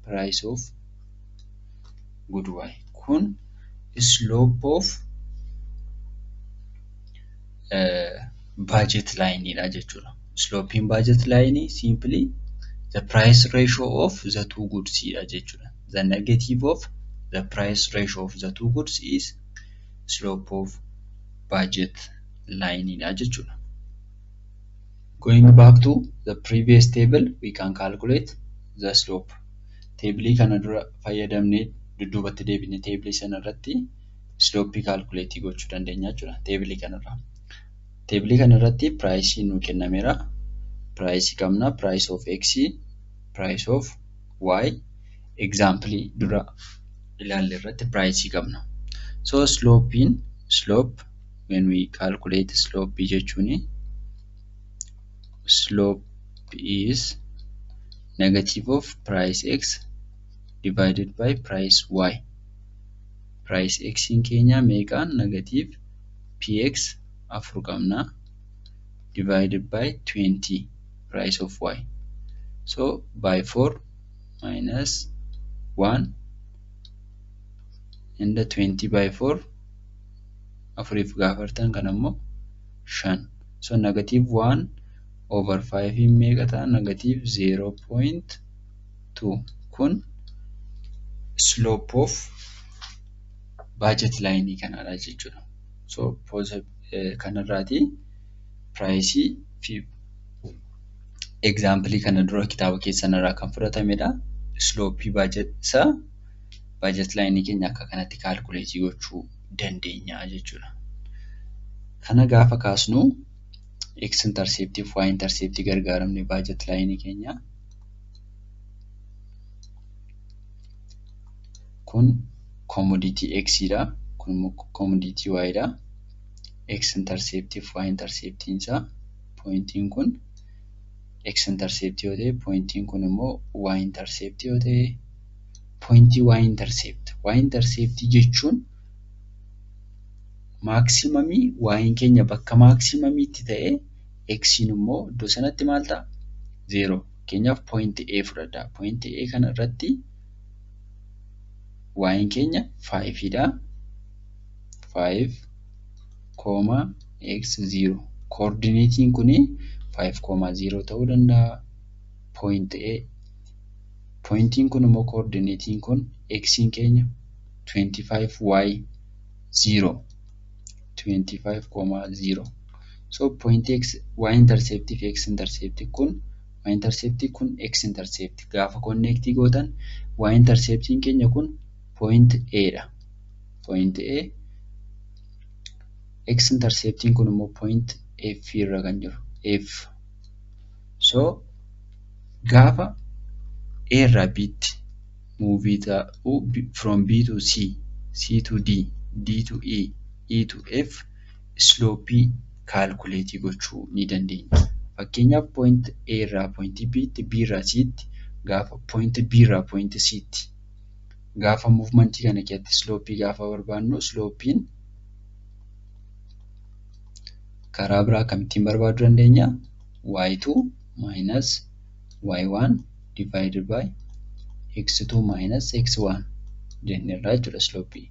price of good y kun slope of budget line dha jechuudha. Slopeiin budget line simply the price ratio of the two goods dha jechuudha. The negative of the price ratio of the two goods is slope of budget line dha jechuudha. Going back to the previous table, we can calculate the slope. Tableii kana dura fayyadamnee dudduubatti deebinee tableii sana irratti slopeii calculate gochuu dandeenya jechuudha tableii kanarraa. Tableii kana irratti priceiin nuu kennameera. Priceii qabna. Price of x, price of y. Example dura ilaalle irratti priceii qabna. So slopeiin, slope, when we calculate slope jechuuni, slope is negative of price x divided by price y. Price x keenya meeqaan? Negative px 4 qabna, divided by 20 price of y. So by 4 minus 1 and 20 by 4, afuriif gaafa hirtan kan ammoo 5. So negative 1 over 5 meeqa ta'a? Negative 0.2. Kun slope of budget line kanaadha jechuudha. So kanarraatii priceii fi exampleii kana dura kitaaba keessan irraa kan fudhatamedha. Slopeii isaa budget lineii keenya akka kanatti calculate gochuu dandeenya jechuudha. Kana gaafa kaasnu, x interceptii fi y interceptii gargaaramnee budget lineii keenya kun commodity x dha. Kun immoo commodity y dha. X interceptii fi y interceptiin isaa, pointiin kun x interceptii yoo ta'e, pointiin kun immoo y interceptii yoo ta'e, pointii y intercept. Y interceptii jechuun maximumii y'n keenya bakka maximumiitti ta'ee x'n immoo iddoo sanatti maal ta'a? Zero. Fakkeenyaaf point A fudhadhaa. Point A kana irratti Y'n keenya 5dha. 5 comma x 0. Coordinateiin kuni 5 comma 0 ta'uu danda'a. Point A. Pointiin kun immoo coordinateiin kun x'n keenya 25, y 0. 25 comma 0. So point x, y intercept fi x intercept kun, y intercept kun x intercept gaafa connect gootan, y interceptiin keenya kun point A dha. Point A. X interceptiin kun immoo point F irra kan jiru F. So gaafa A irraa B'tti move ta'u, from B to C, C to D, D to E, E to F, slope calculate gochuu ni dandeenya. Fakkeenyaaf, point A irraa point B'tti, B irraa C'tti, gaafa point B irraa point C'tti gaafa movementii kana keessatti slope gaafa barbaannu, slopeiin karaa biraa akkamittiin barbaaduu dandeenya? Y2 minus y1 divided by x2 minus x1 jenneerra jechuudha slope.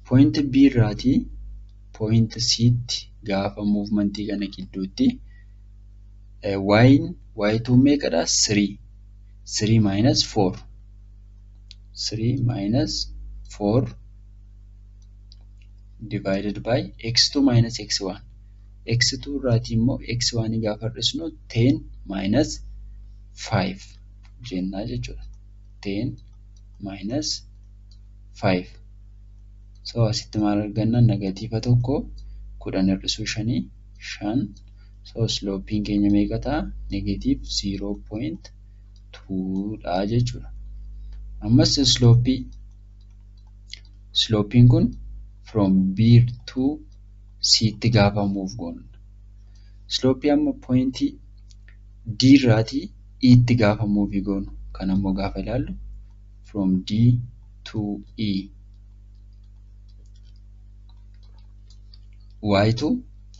Point B irraatii point C'tti gaafa movementii kana gidduutti y2 meeqadha? 3. 3 minus 4. 3 minus 4 divided by x2 minus x1. x2 irraatii immoo x1 gaafa hir'isnu, 10 minus 5 jennaa jechuudha. 10 minus 5. So asitti maal arganna? Negative 1, 10 hir'isuu 5, 5. So slopeiin keenya meeqa ta'a? Negative 0.2 dha jechuudha. Ammas slopeiin kun from B to C tti gaafa move goonu. Slope amma pointii D irraatii E tti gaafa move goonu, kan ammoo gaafa ilaallu, from D to E, y2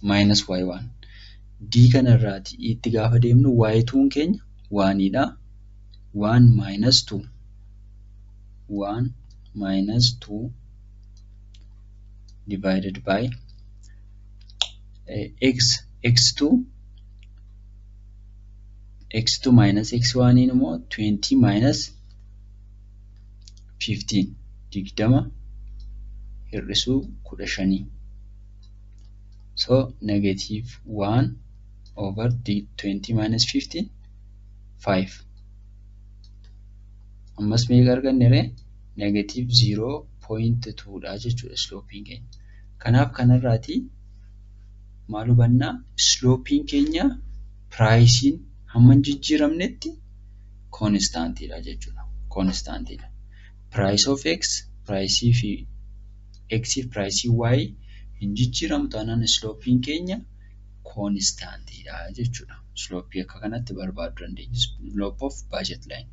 minus y1. D kanarraatii E tti gaafa deemnu, y2 keenya 1dha. 1 minus 2, 1 minus 2 divided by x x2, x2 minus x1 immoo 20 minus 15, 20 hir'isuu 15. So negative 1 over 20 minus 15, 5. Ammas meeqa arganne ree? Negative 0.2 dha jechuudha slopeiin keenya. Kanaaf kanarraatii maal hubannaa? Slopeiin keenya priceiin hamma hin jijjiiramnetti constantiidha jechuudha. Constantiidha. Price of x, priceii fi x fi priceii y hin jijjiiramu taanaan, slopeiin keenya constantiidha jechuudha. Slopeii akka kanatti barbaaduu dandeenya. Slope of budget line.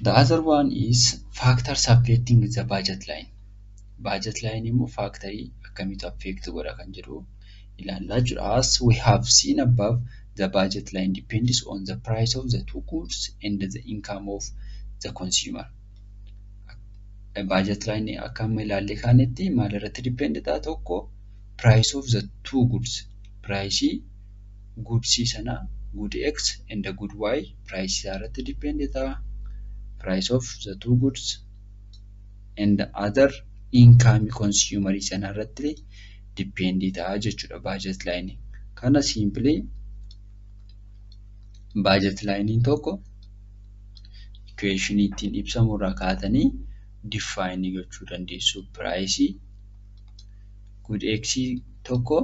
The other one is factors affecting the budget line. Budget line immoo factorii akkamiitu affect godha kan jedhu ilaallaa jechuudha. As we have seen above, the budget line depends on the price of the two goods and the income of the consumer. Budget line akka amma ilaallee kaanetti maal irratti depend ta'a? Tokko, price of the two goods. Priceii goodsii sanaa, good X and good Y, price isaa irratti depend ta'a. Price of the two goods and other income consumer sana irratti depend ta'a jechuudha budget line. Kana simply budget line tokko equation ittiin ibsamu irraa kaatanii define gochuu dandeessu. Price good X tokko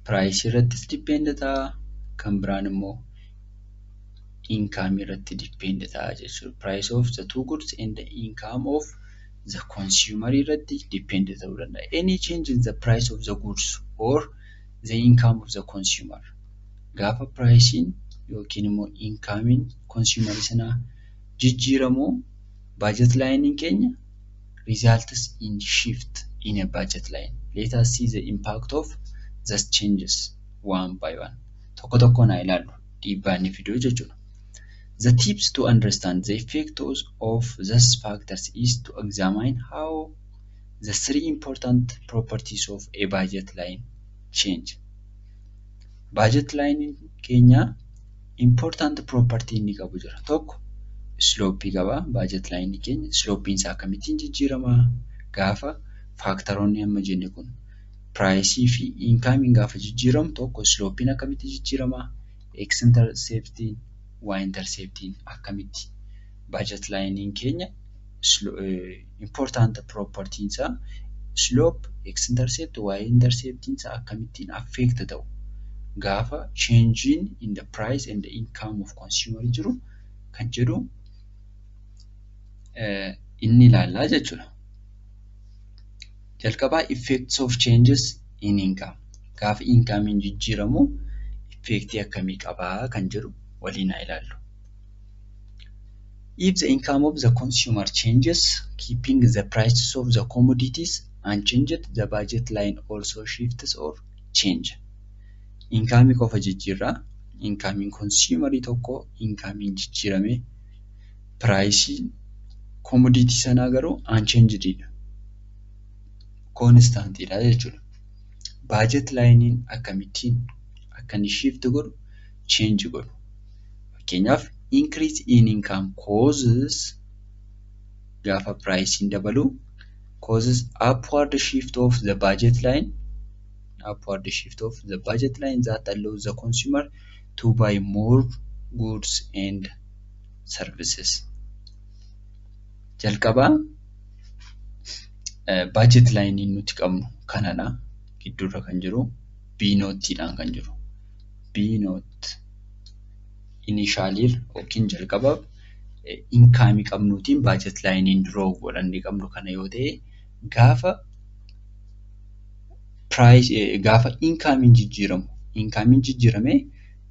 price irrattis depend ta'a, kan biraan immoo income irratti depend ta'a jechuudha. Price of the two goods and the income of the consumer irratti depend ta'uu danda'a. Any change in the price of the goods or the income of the consumer. Gaafa priceiin yookiin immoo incomeiin consumer sanaa jijjiiramu, budget line keenya results in shift in a budget line. Let us see the impact of these changes one by one. Tokko tokkoon haa ilaallu. Dhiibbaa inni fidu jechuudha. The tips to understand the effect of these factors is to examine how the three important properties of a budget line change. Budget line keenya important property inni qabu jira. Tokko, slope qaba. Budget line keenya slope isaa akkamittiin jijjiirama? Gaafa factoroonni amma jenne kun, price fi income gaafa jijjiiramu, tokko, slope akkamitti jijjiirama? X interceptiin, Y interceptiin akkamitti? Budget line keenya important property isaa slope, X intercept, Y interceptiin isaa akkamittiin affect ta'u gaafa changing in the price and the income of consumer jiru kan jedhu inni ilaallaa jechuudha. Jalqabaa, effects of changes in income. Gaafa income jijjiiramu effectii akkamii qabaa kan jedhu waliin haa ilaallu. If the income of the consumer changes, keeping the prices of the commodities unchanged, the budget line also shifts or change. Income qofa jijjiirraa. Income consumerii tokko income jijjiiramee price commodity sanaa garuu unchanged dha. Constant dha jechuudha. Budget line akkamittiin akka inni shift godhu, change godhu? Fakkeenyaaf, increase in income causes, gaafa priceiin dabalu, causes upward shift of the budget line, upward shift of the budget line that allows the consumer to buy more goods and services. Jalqabaa budget line nuti qabnu kanadha. Gidduurra kan jiru B noughtiidhaan kan jiru. B nought initialii yookiin jalqaba income qabnuutiin budget line draw godhannee qabnu kana yoo ta'e, gaafa incomeiin jijjiiramu, incomeiin jijjiiramee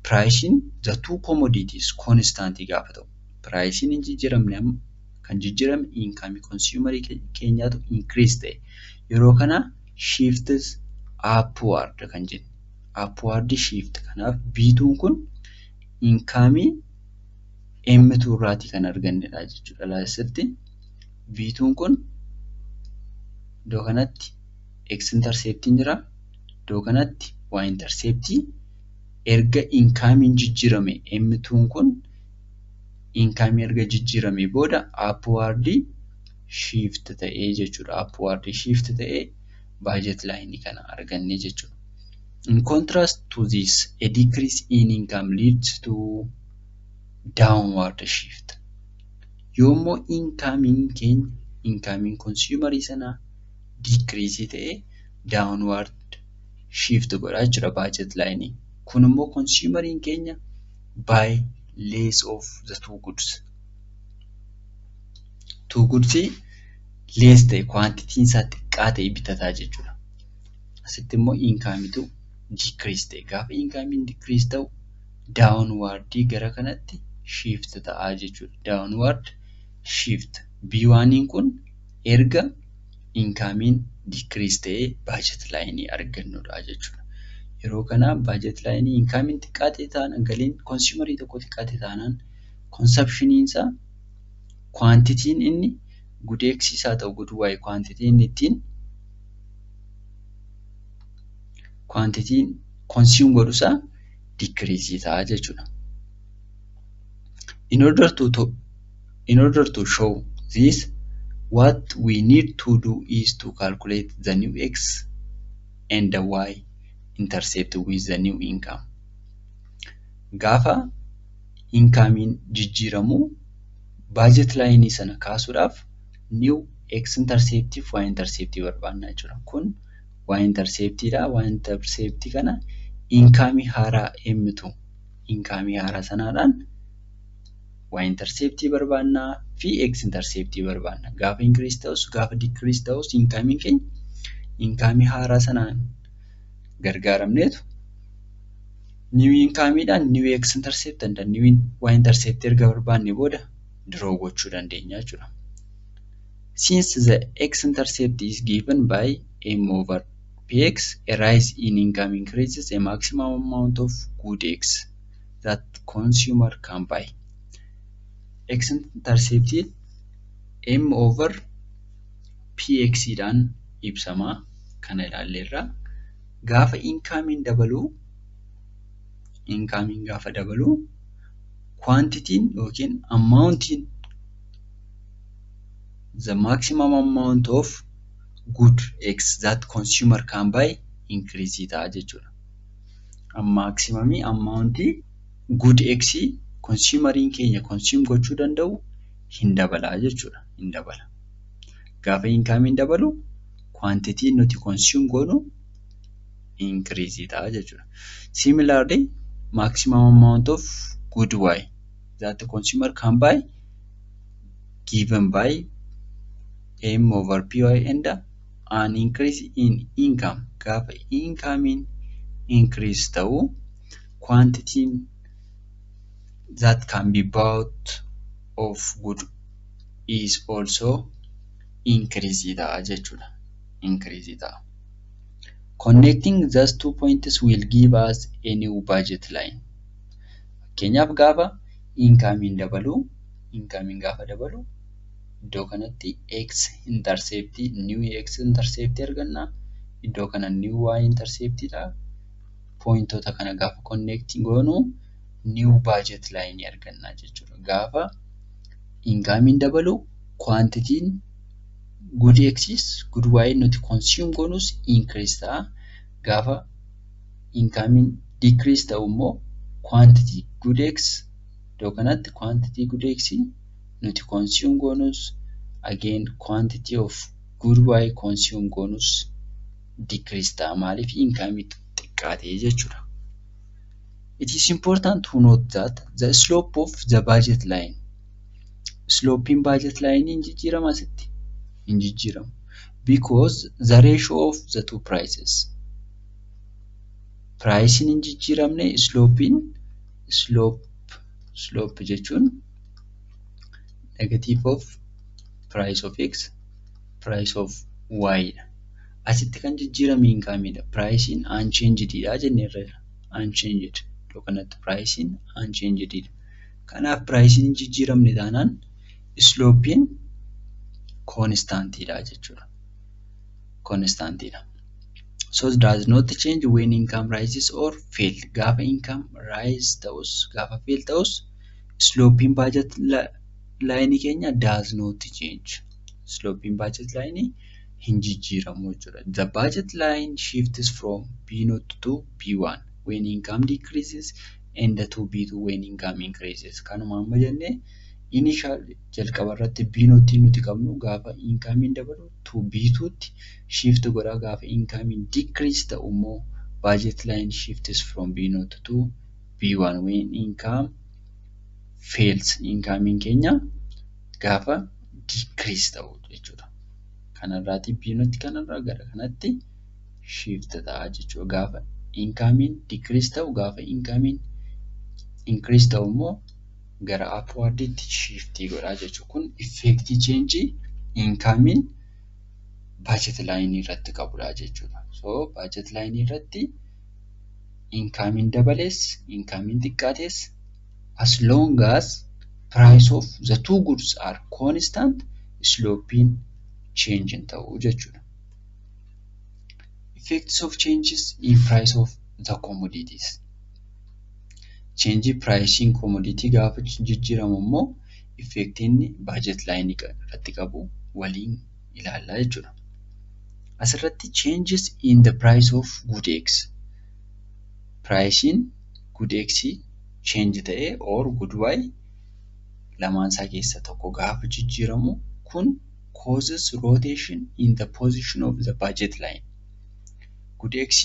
priceiin the two commodities constant gaafa ta'u, priceiin hin jijjiiramne, amma kan jijjiirame income consumerii keenyaatu increase ta'e, yeroo kana shifts upward kan jennu, upward shift. Kanaaf B2n kun income M2 irraatii kan argannedha jechuudha. Asitti B2n kun iddoo kanatti x interceptiin jira, iddoo kanatti y interceptii. Erga incomeiin jijjiirame, M2n kun income erga jijjiiramee booda upward shift ta'ee jechuudha. Upward shift ta'ee budget line kana arganne jechuudha. In contrast to this, a decrease in income leads to downward shift. Yoommoo incomeiin keenya, incomeiin consumerii sanaa decrease ta'e, downward shift godha jechuudha budget line. Kun immoo consumeriin keenya buy less of the two goods. Two goods less ta'e, quantityn isaa xiqqaa ta'e bitataa jechuudha. Asitti immoo incomeitu decrease ta'e. Gaafa incomeiin decrease ta'u downward gara kanatti shift ta'aa jechuudha. Downward shift. B1 kun erga incomeiin decrease ta'ee budget line argannudha jechuudha. Yeroo kana budget line, incomeiin xiqqaate taanaan, galiin consumerii tokkoo xiqqaate taanaan, consumptioniin isaa, quantityn inni good X haa ta'u good Y, quantity inni ittiin quantityn consume godhusaa decrease ta'a jechuudha. In order to show this, what we need to do is to calculate the new x and the y intercept with the new income. Gaafa incomeiin jijjiiramu budget line sana kaasuudhaaf new x intercept fi y intercept barbaanna jechuudha. Kun y interceptidha. Y intercept kana income haaraa M2, income haaraa sanaadhaan y intercept barbaannaa fi x intercept barbaanna. Gaafa increase ta'us, gaafa decrease ta'us, incomeiin keenya income haaraa sanaan gargaaramneetu new incomeiidhaan new x intercept and new y intercept erga barbaanne booda draw gochuu dandeenya jechuudha. Since the x intercept is given by m over px, a rise in income increases a maximum amount of good x. that consumer can buy. X interceptiin M over PX dhaan ibsama. Kana ilaalleerra. Gaafa incomeiin dabalu, incomeiin gaafa dabalu, quantityn yookiin amountiin, the maximum amount of good X that consumer can buy increase ta'a jechuudha. Maximum amountii good X consumeriin keenya consume gochuu danda'u hin dabalaa jechuudha. Hin dabala. Gaafa incomeiin dabalu, quantityn nuti consume goonu increase ta'a jechuudha. Similarly, maximum amount of good Y that the consumer can buy given by M over PY and an increase in income. Gaafa incomeiin increase ta'u, quantityn that can be bought of good is also increase ta'a jechuudha. Increase ta'a. Connecting these two points will give us a new budget line. Fakkeenyaaf, gaafa incomeiin dabalu, incomeiin gaafa dabalu, iddoo kanatti x intercept, new x intercept arganna. Iddoo kana new y intercept dha. Pointoota kana gaafa connect goonu, new budget line arganna jechuudha. Gaafa incomeiin dabalu, quantityn good x's, good y nuti consume goonus increase ta'a. Gaafa incomeiin decrease ta'u immoo, quantity good x, iddoo kanatti quantity good x nuti consume goonus, again quantity of good y consume goonus decrease ta'a. Maaliif? Income xiqqaate jechuudha. It is important to note that the slope of the budget line, slopein budget line hin jijjiirama asitti? Hin jijjiiramu. Because the ratio of the two prices, priceiin hin jijjiiramne, slopein, slope jechuun negative of price of x, price of y dha. Asitti kan jijjiirame income dha. Priceiin unchanged dha jenneerra. Unchanged. Iddoo kanatti priceiin unchanged dha. Kanaaf priceiin hin jijjiiramne taanaan, slopein constant dha jechuudha. Constant dha. So it does not change when income rises or fall. Gaafa income rise ta'us, gaafa fall ta'us, slopein budget line keenya does not change. Slopein budget line hin jijjiiramu jechuudha. The budget line shifts from B0 to B1 when income decreases and to B2 when income increases. Kanuma amma jennee, initial jalqaba irratti B0 nuti qabnu gaafa income dabalu to B2 tti shift godha. Gaafa income decrease ta'u immoo, budget line shifts from B0 to B1 when income falls. Income keenya gaafa decrease ta'u jechuudha. Kanarraatii B0 kanarraa gara kanatti shift ta'a jechuudha. Gaafa income decrease ta'u, gaafa income increase ta'u immoo gara upwarditti shift godha jechuudha. Kun effect change income budget line irratti qabudha jechuudha. So budget line irratti income dabalees, income xiqqaates, as long as price of the two goods are constant, slopein change hin ta'u jechuudha. Effects of changes in price of the commodities. Change priceiin commodity gaafa jijjiiramu immoo, effectii inni budget line irratti qabu waliin ilaallaa jechuudha. Asirratti changes in the price of good X. Priceiin good X change ta'ee or good Y, lamaan isaa keessaa tokko gaafa jijjiiramu, kun causes rotation in the position of the budget line. Good X,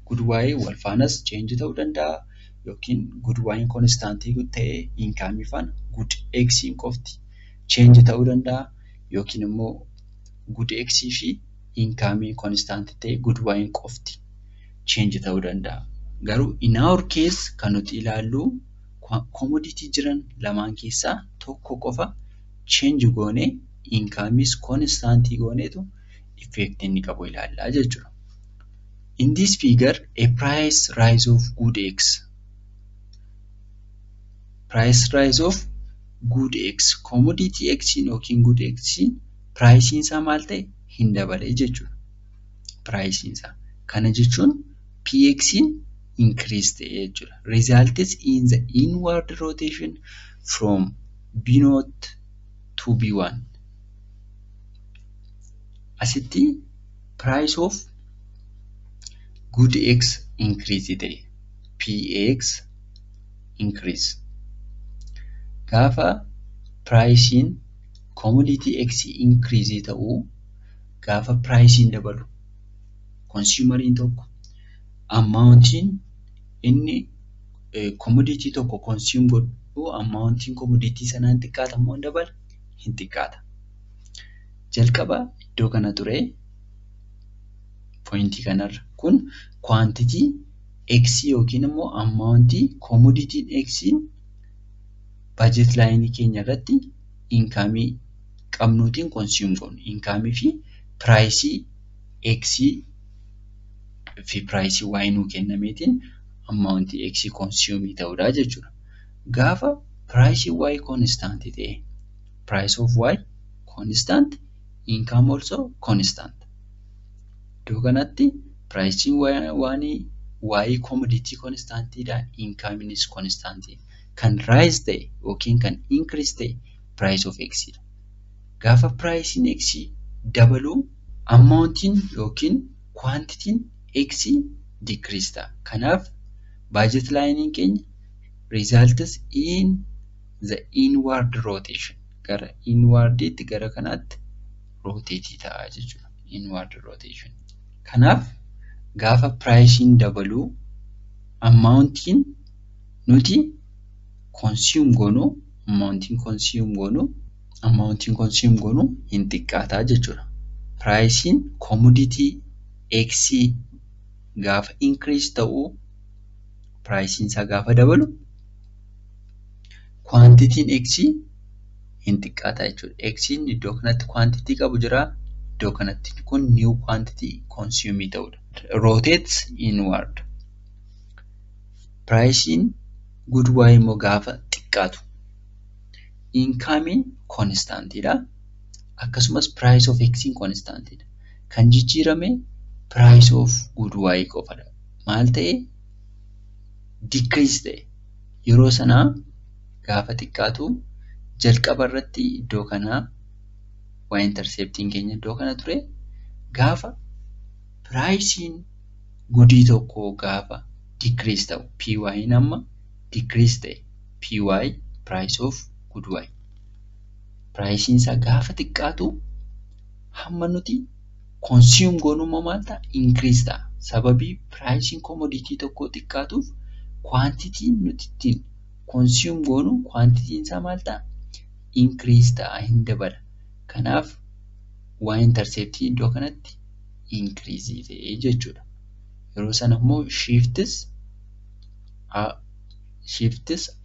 good Y wal faanas change ta'uu danda'a, yookiin good Y constant ta'ee income faana good X qofti change ta'uu danda'a, yookiin immoo good X fi income constant ta'e good Y qofti change ta'uu danda'a. Garuu in our case kan nuti ilaallu commodity jiran lamaan keessaa tokko qofa change goonee, incomeis constant gooneetu effect inni qabu ilaallaa jechuudha. In this figure, a price rise of good X Price rise of good X, commodity X yookiin good X priceiin isaa maal ta'e? Hin dabale jechuudha. Priceiin isaa. Kana jechuun PX'n increase ta'e jechuudha. Results in the inward rotation from B0 to B1. Asitti price of good X increase ta'e. PX increase. Gaafa priceiin commodity X increase ta'u, gaafa priceiin dabalu, consumeriin tokko amountiin inni commodity tokko consume godhu, amountiin commodity sanaa hin xiqqaata moo hin dabala? Hin xiqqaata. Jalqaba iddoo kana ture, pointii kanarra kun quantity X yookiin immoo amountii commodityn X budget lineii keenya irratti incomeii qabnuutiin consume goonu. Incomeii fi priceii X fi priceii Y nuu kennameetiin amountii X consume ta'uudha jechuudha. Gaafa priceiin Y constantii ta'e, price of Y constant, income also constant. Iddoo kanatti priceiin Y commodity constantiidha, incomeiinis constantiidha. Kan rise ta'e yookiin kan increase ta'e price of X dha. Gaafa priceiin X dabalu, amountiin yookiin quantityn X decrease ta'a. Kanaaf budget lineiin keenya results in the inward rotation, gara inwardiitti, gara kanaatti rotate ta'a jechuudha. Inward rotation. Kanaaf gaafa priceiin dabalu, amountiin nuti consume goonu amountiin consume goonu hin xiqqaataa jechuudha. Priceiin commodity X gaafa increase ta'u, priceiin isaa gaafa dabalu, quantityn X hin xiqqaata jechuudha. X'n iddoo kanatti quantity qabu jira. Iddoo kanatti kun new quantity consume ta'udha. Rotate inward. Priceiin good Y immoo gaafa xiqqaatu, incomeiin constantiidha. Akkasumas price of X'n constantiidha. Kan jijjiirame price of good Y qofadha. Maal ta'ee? Decrease ta'e. Yeroo sanaa gaafa xiqqaatu, jalqaba irratti iddoo kanaa Y interceptiin keenya iddoo kana ture. Gaafa priceiin goodii tokkoo gaafa decrease ta'u, PY'n amma decrease ta'e, PY, price of good Y. Priceiin isaa gaafa xiqqaatu, hamma nuti consume goonu immoo maal ta'a? Increase ta'a. Sababii priceiin commodity tokkoo xiqqaatuuf, quantityn nuti ittiin consume goonu quantityn isaa maal ta'a? Increase ta'a, hin dabala. Kanaaf Y interceptiin iddoo kanatti increase ta'e jechuudha. Yeroo sana immoo shifts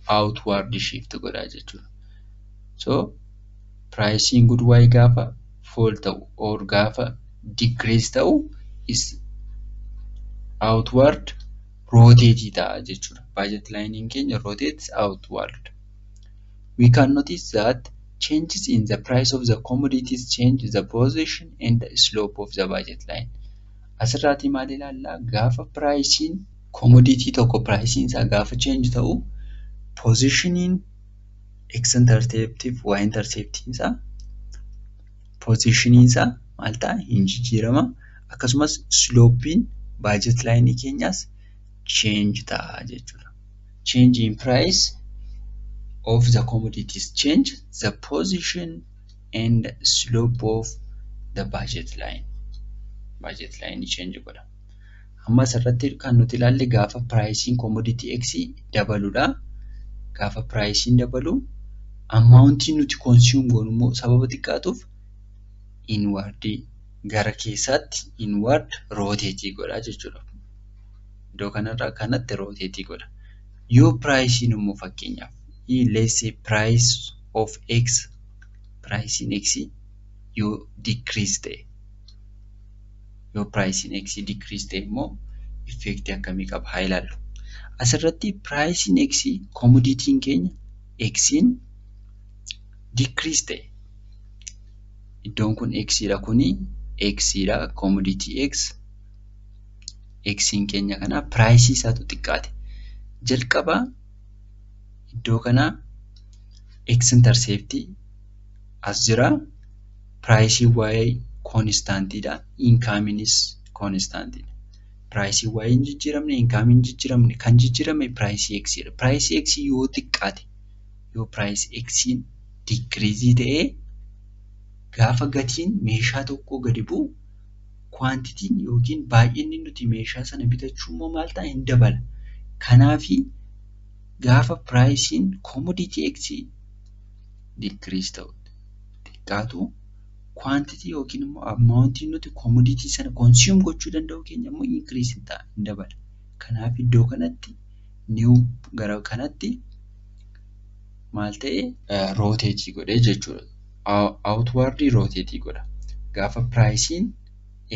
outward shift godha jechuudha. So priceiin good Y gaafa fall ta'u or gaafa decrease ta'u is outward rotate ta'a jechuudha. Budget lineiin keenya rotates outward. We can notice that changes in the price of the commodities change the position and the slope of the budget line. Asirraatii maal ilaallaa? Gaafa priceiin commodity tokko, priceiin isaa gaafa change ta'u, positioniin x interceptii fi y interceptiin isaa, positioniin isaa maal ta'a? Hin jijjiirama. Akkasumas slopeiin budget lineii keenyaas change ta'a jechuudha. Change in price of the commodities change the position and slope of the budget line. Budget line change godha. Amma asirratti kan nuti ilaalle gaafa priceiin commodity X dabaludha. Gaafa priceiin dabalu, amountiin nuti consume goonu immoo sababa xiqqaatuuf inwardii gara keessaatti inward rotate godha jechuudha. Iddoo kanarraa kanatti rotate godha. Yoo priceiin immoo, fakkeenyaaf, let's say price of X, priceiin X yoo decrease ta'e, yoo priceiin X decrease ta'e immoo effectii akkamii qaba haa ilaallu. Asirratti priceiin X, commodityn keenya X'n decrease ta'e, iddoon kun X dha, kuni X dha, commodity X. X'n keenya kana price isaatu xiqqaate. Jalqaba iddoo kana X intercept as jira. Price Y constant dha. Incomeinis constant dha. Price Y hin jijjiiramne, income hin jijjiiramne. Kan jijjiirame price X dha. Price X yoo xiqqaate, yoo price X decrease ta'ee, gaafa gatiin meeshaa tokkoo gadi bu'u quantityn yookiin baay'inni nuti meeshaa sana bitachuu immoo maal ta'a? Hin dabala. Kanaafi gaafa priceiin commodity X decrease ta'u, xiqqaatu, quantity yookiin immoo amountiin nuti commodity sana consume gochuu danda'u keenya immoo increase ta'a, hin dabala. Kanaaf iddoo kanatti new gara kanatti maal ta'e? Rotate godhee jechuudha. Outward rotate godha. Gaafa priceiin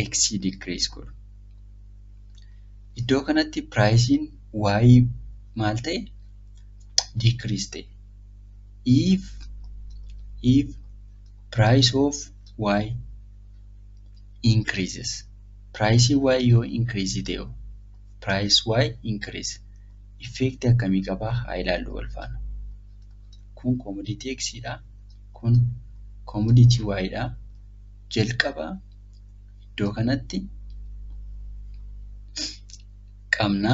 X decrease godhu. Iddoo kanatti priceiin Y maal ta'e? Decrease ta'e. If price of Y increases, price Y yoo increase ta'e, price Y increase effect akkamii qabaa? Haa ilaallu wal faana. Kun commodity X dha. Kun commodity Y dha. Jalqaba iddoo kanatti qabna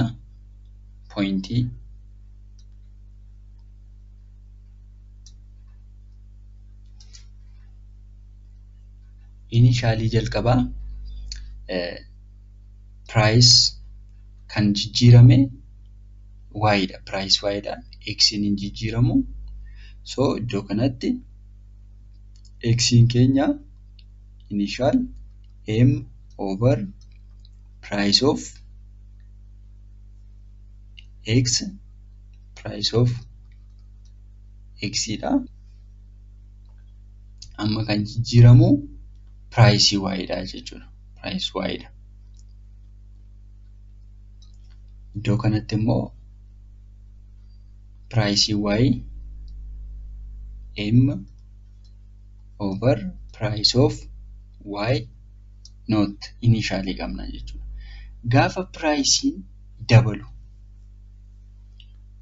pointii initialii. Jalqabaa price kan jijjiirame Y dha. Price Y dha. X'n hin jijjiiramu. So iddoo kanatti X'n keenya initial M over price of X, price of X dha. Amma kan jijjiiramu price Y dha jechuudha. Price Y dha. Iddoo kanatti immoo price Y M over price of Y not initially qabna jechuudha. Gaafa priceiin dabalu,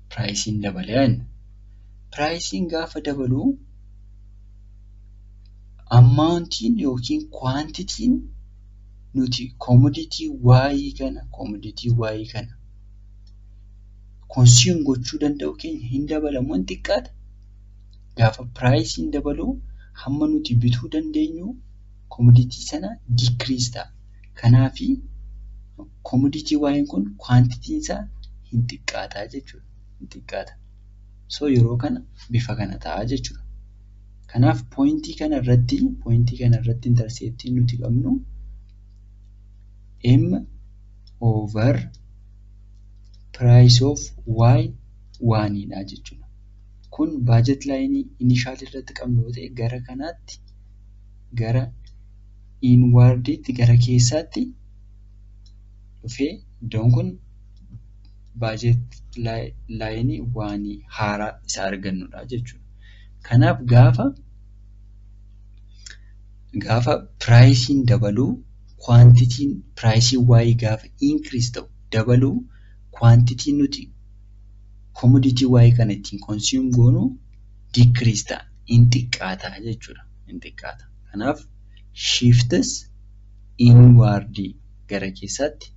priceiin dabalee jenna. Priceiin gaafa dabalu amountiin yookiin quantityn nuti commodity Y kana consume gochuu danda'u keenya hin dabala moo hin xiqqaata? Gaafa priceiin dabalu hamma nuti bituu dandeenyu commodity sana decrease ta'a. Kanaafi commodity Y'n kun quantityn isaa hin xiqqaataa jechuudha. Hin xiqqaata. So yeroo kana bifa kana ta'a jechuudha. Kanaaf pointii kana irratti interceptiin nuti qabnu M over price of Y oneiidha jechuudha. Kun budget lineii initial irratti qabnu yoo ta'e, gara kanaatti, gara inwardiitti, gara keessaatti dhufee iddoon kun budget lineii oneii haaraa isa argannudha jechuudha. Kanaaf gaafa priceiin dabaluu quantityn priceii Y gaafa increase ta'u, dabaluu, quantityn nuti commodity Y kana ittiin consume goonu decrease ta'a. Hin xiqqaata jechuudha. Hin xiqqaata. Kanaaf shifts inward, gara keessaatti,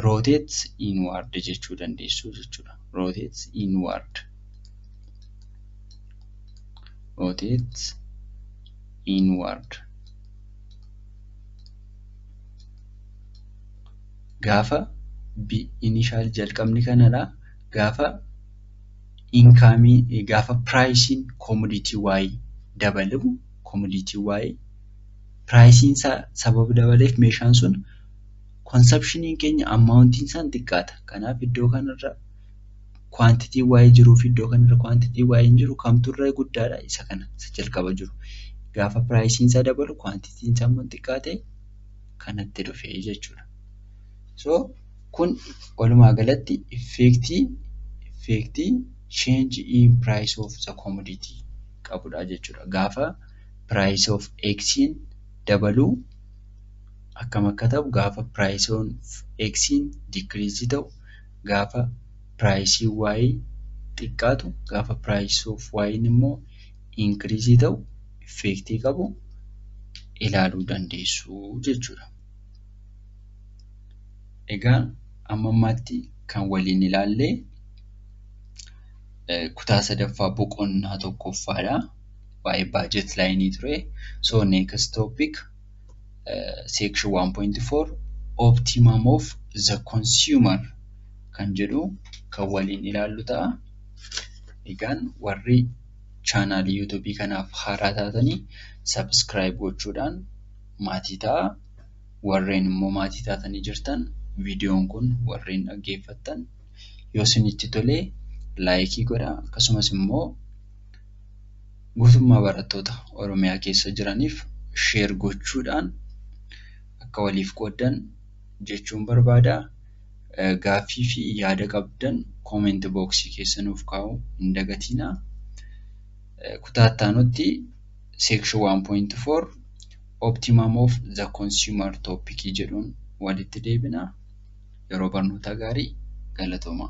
rotate inward jechuu dandeessu jechuudha. Rotate inward. Rotate inward. Gaafa initial jalqabni kanadha. Gaafa incomeii, gaafa priceiin commodity Y dabalu, commodity Y priceiin isaa sababa dabaleef meeshaan sun consumptioniin keenya amountiin isaa hin xiqqaata. Kanaaf iddoo kanarra quantity Y jiruu fi iddoo kanarra quantity Y hin jiru kamtu irra guddaadha? Isa kana, isa jalqaba jiru. Gaafa priceiin isaa dabalu quantityn isaa immoo xiqqaate kanatti dhufee jechuudha. So kun walumaa galatti effectii Effectii change in price of the commodity qabudha jechuudha. Gaafa price of X dabalu akkam akka ta'u, gaafa price of X decrease ta'u, gaafa price Y xiqqaatu, gaafa price of Y immoo increase ta'u effectii qabu ilaaluu dandeessu jechuudha. Egaa hamma ammaatti kan waliin ilaalle kutaa sadaffaa boqonnaa tokkoffaadha. Waa'ee budget lineii ture. So next topic, section 1.4, optimum of the consumer kan jedhu kan waliin ilaallu ta'a. Egaan warri channelii YouTubeii kanaaf haaraa taatanii subscribe gochuudhaan maatii ta'aa. Warreen immoo maatii taatanii jirtan, viidiyoon kun warreen dhaggeeffattan yoo isinitti tole likeii godhaa. Akkasumas immoo guutummaa barattoota Oromiyaa keessa jiraniif share gochuudhaan akka waliif qooddan jechuun barbaada. Gaaffii fi yaada qabdan comment boxii keessa nuuf kaa'uu hin dagatinaa. Kutaa itti aanutti section 1.4 optimum of the consumer topicii jedhuun walitti deebina. Yeroo barnootaa gaarii, galatoomaa.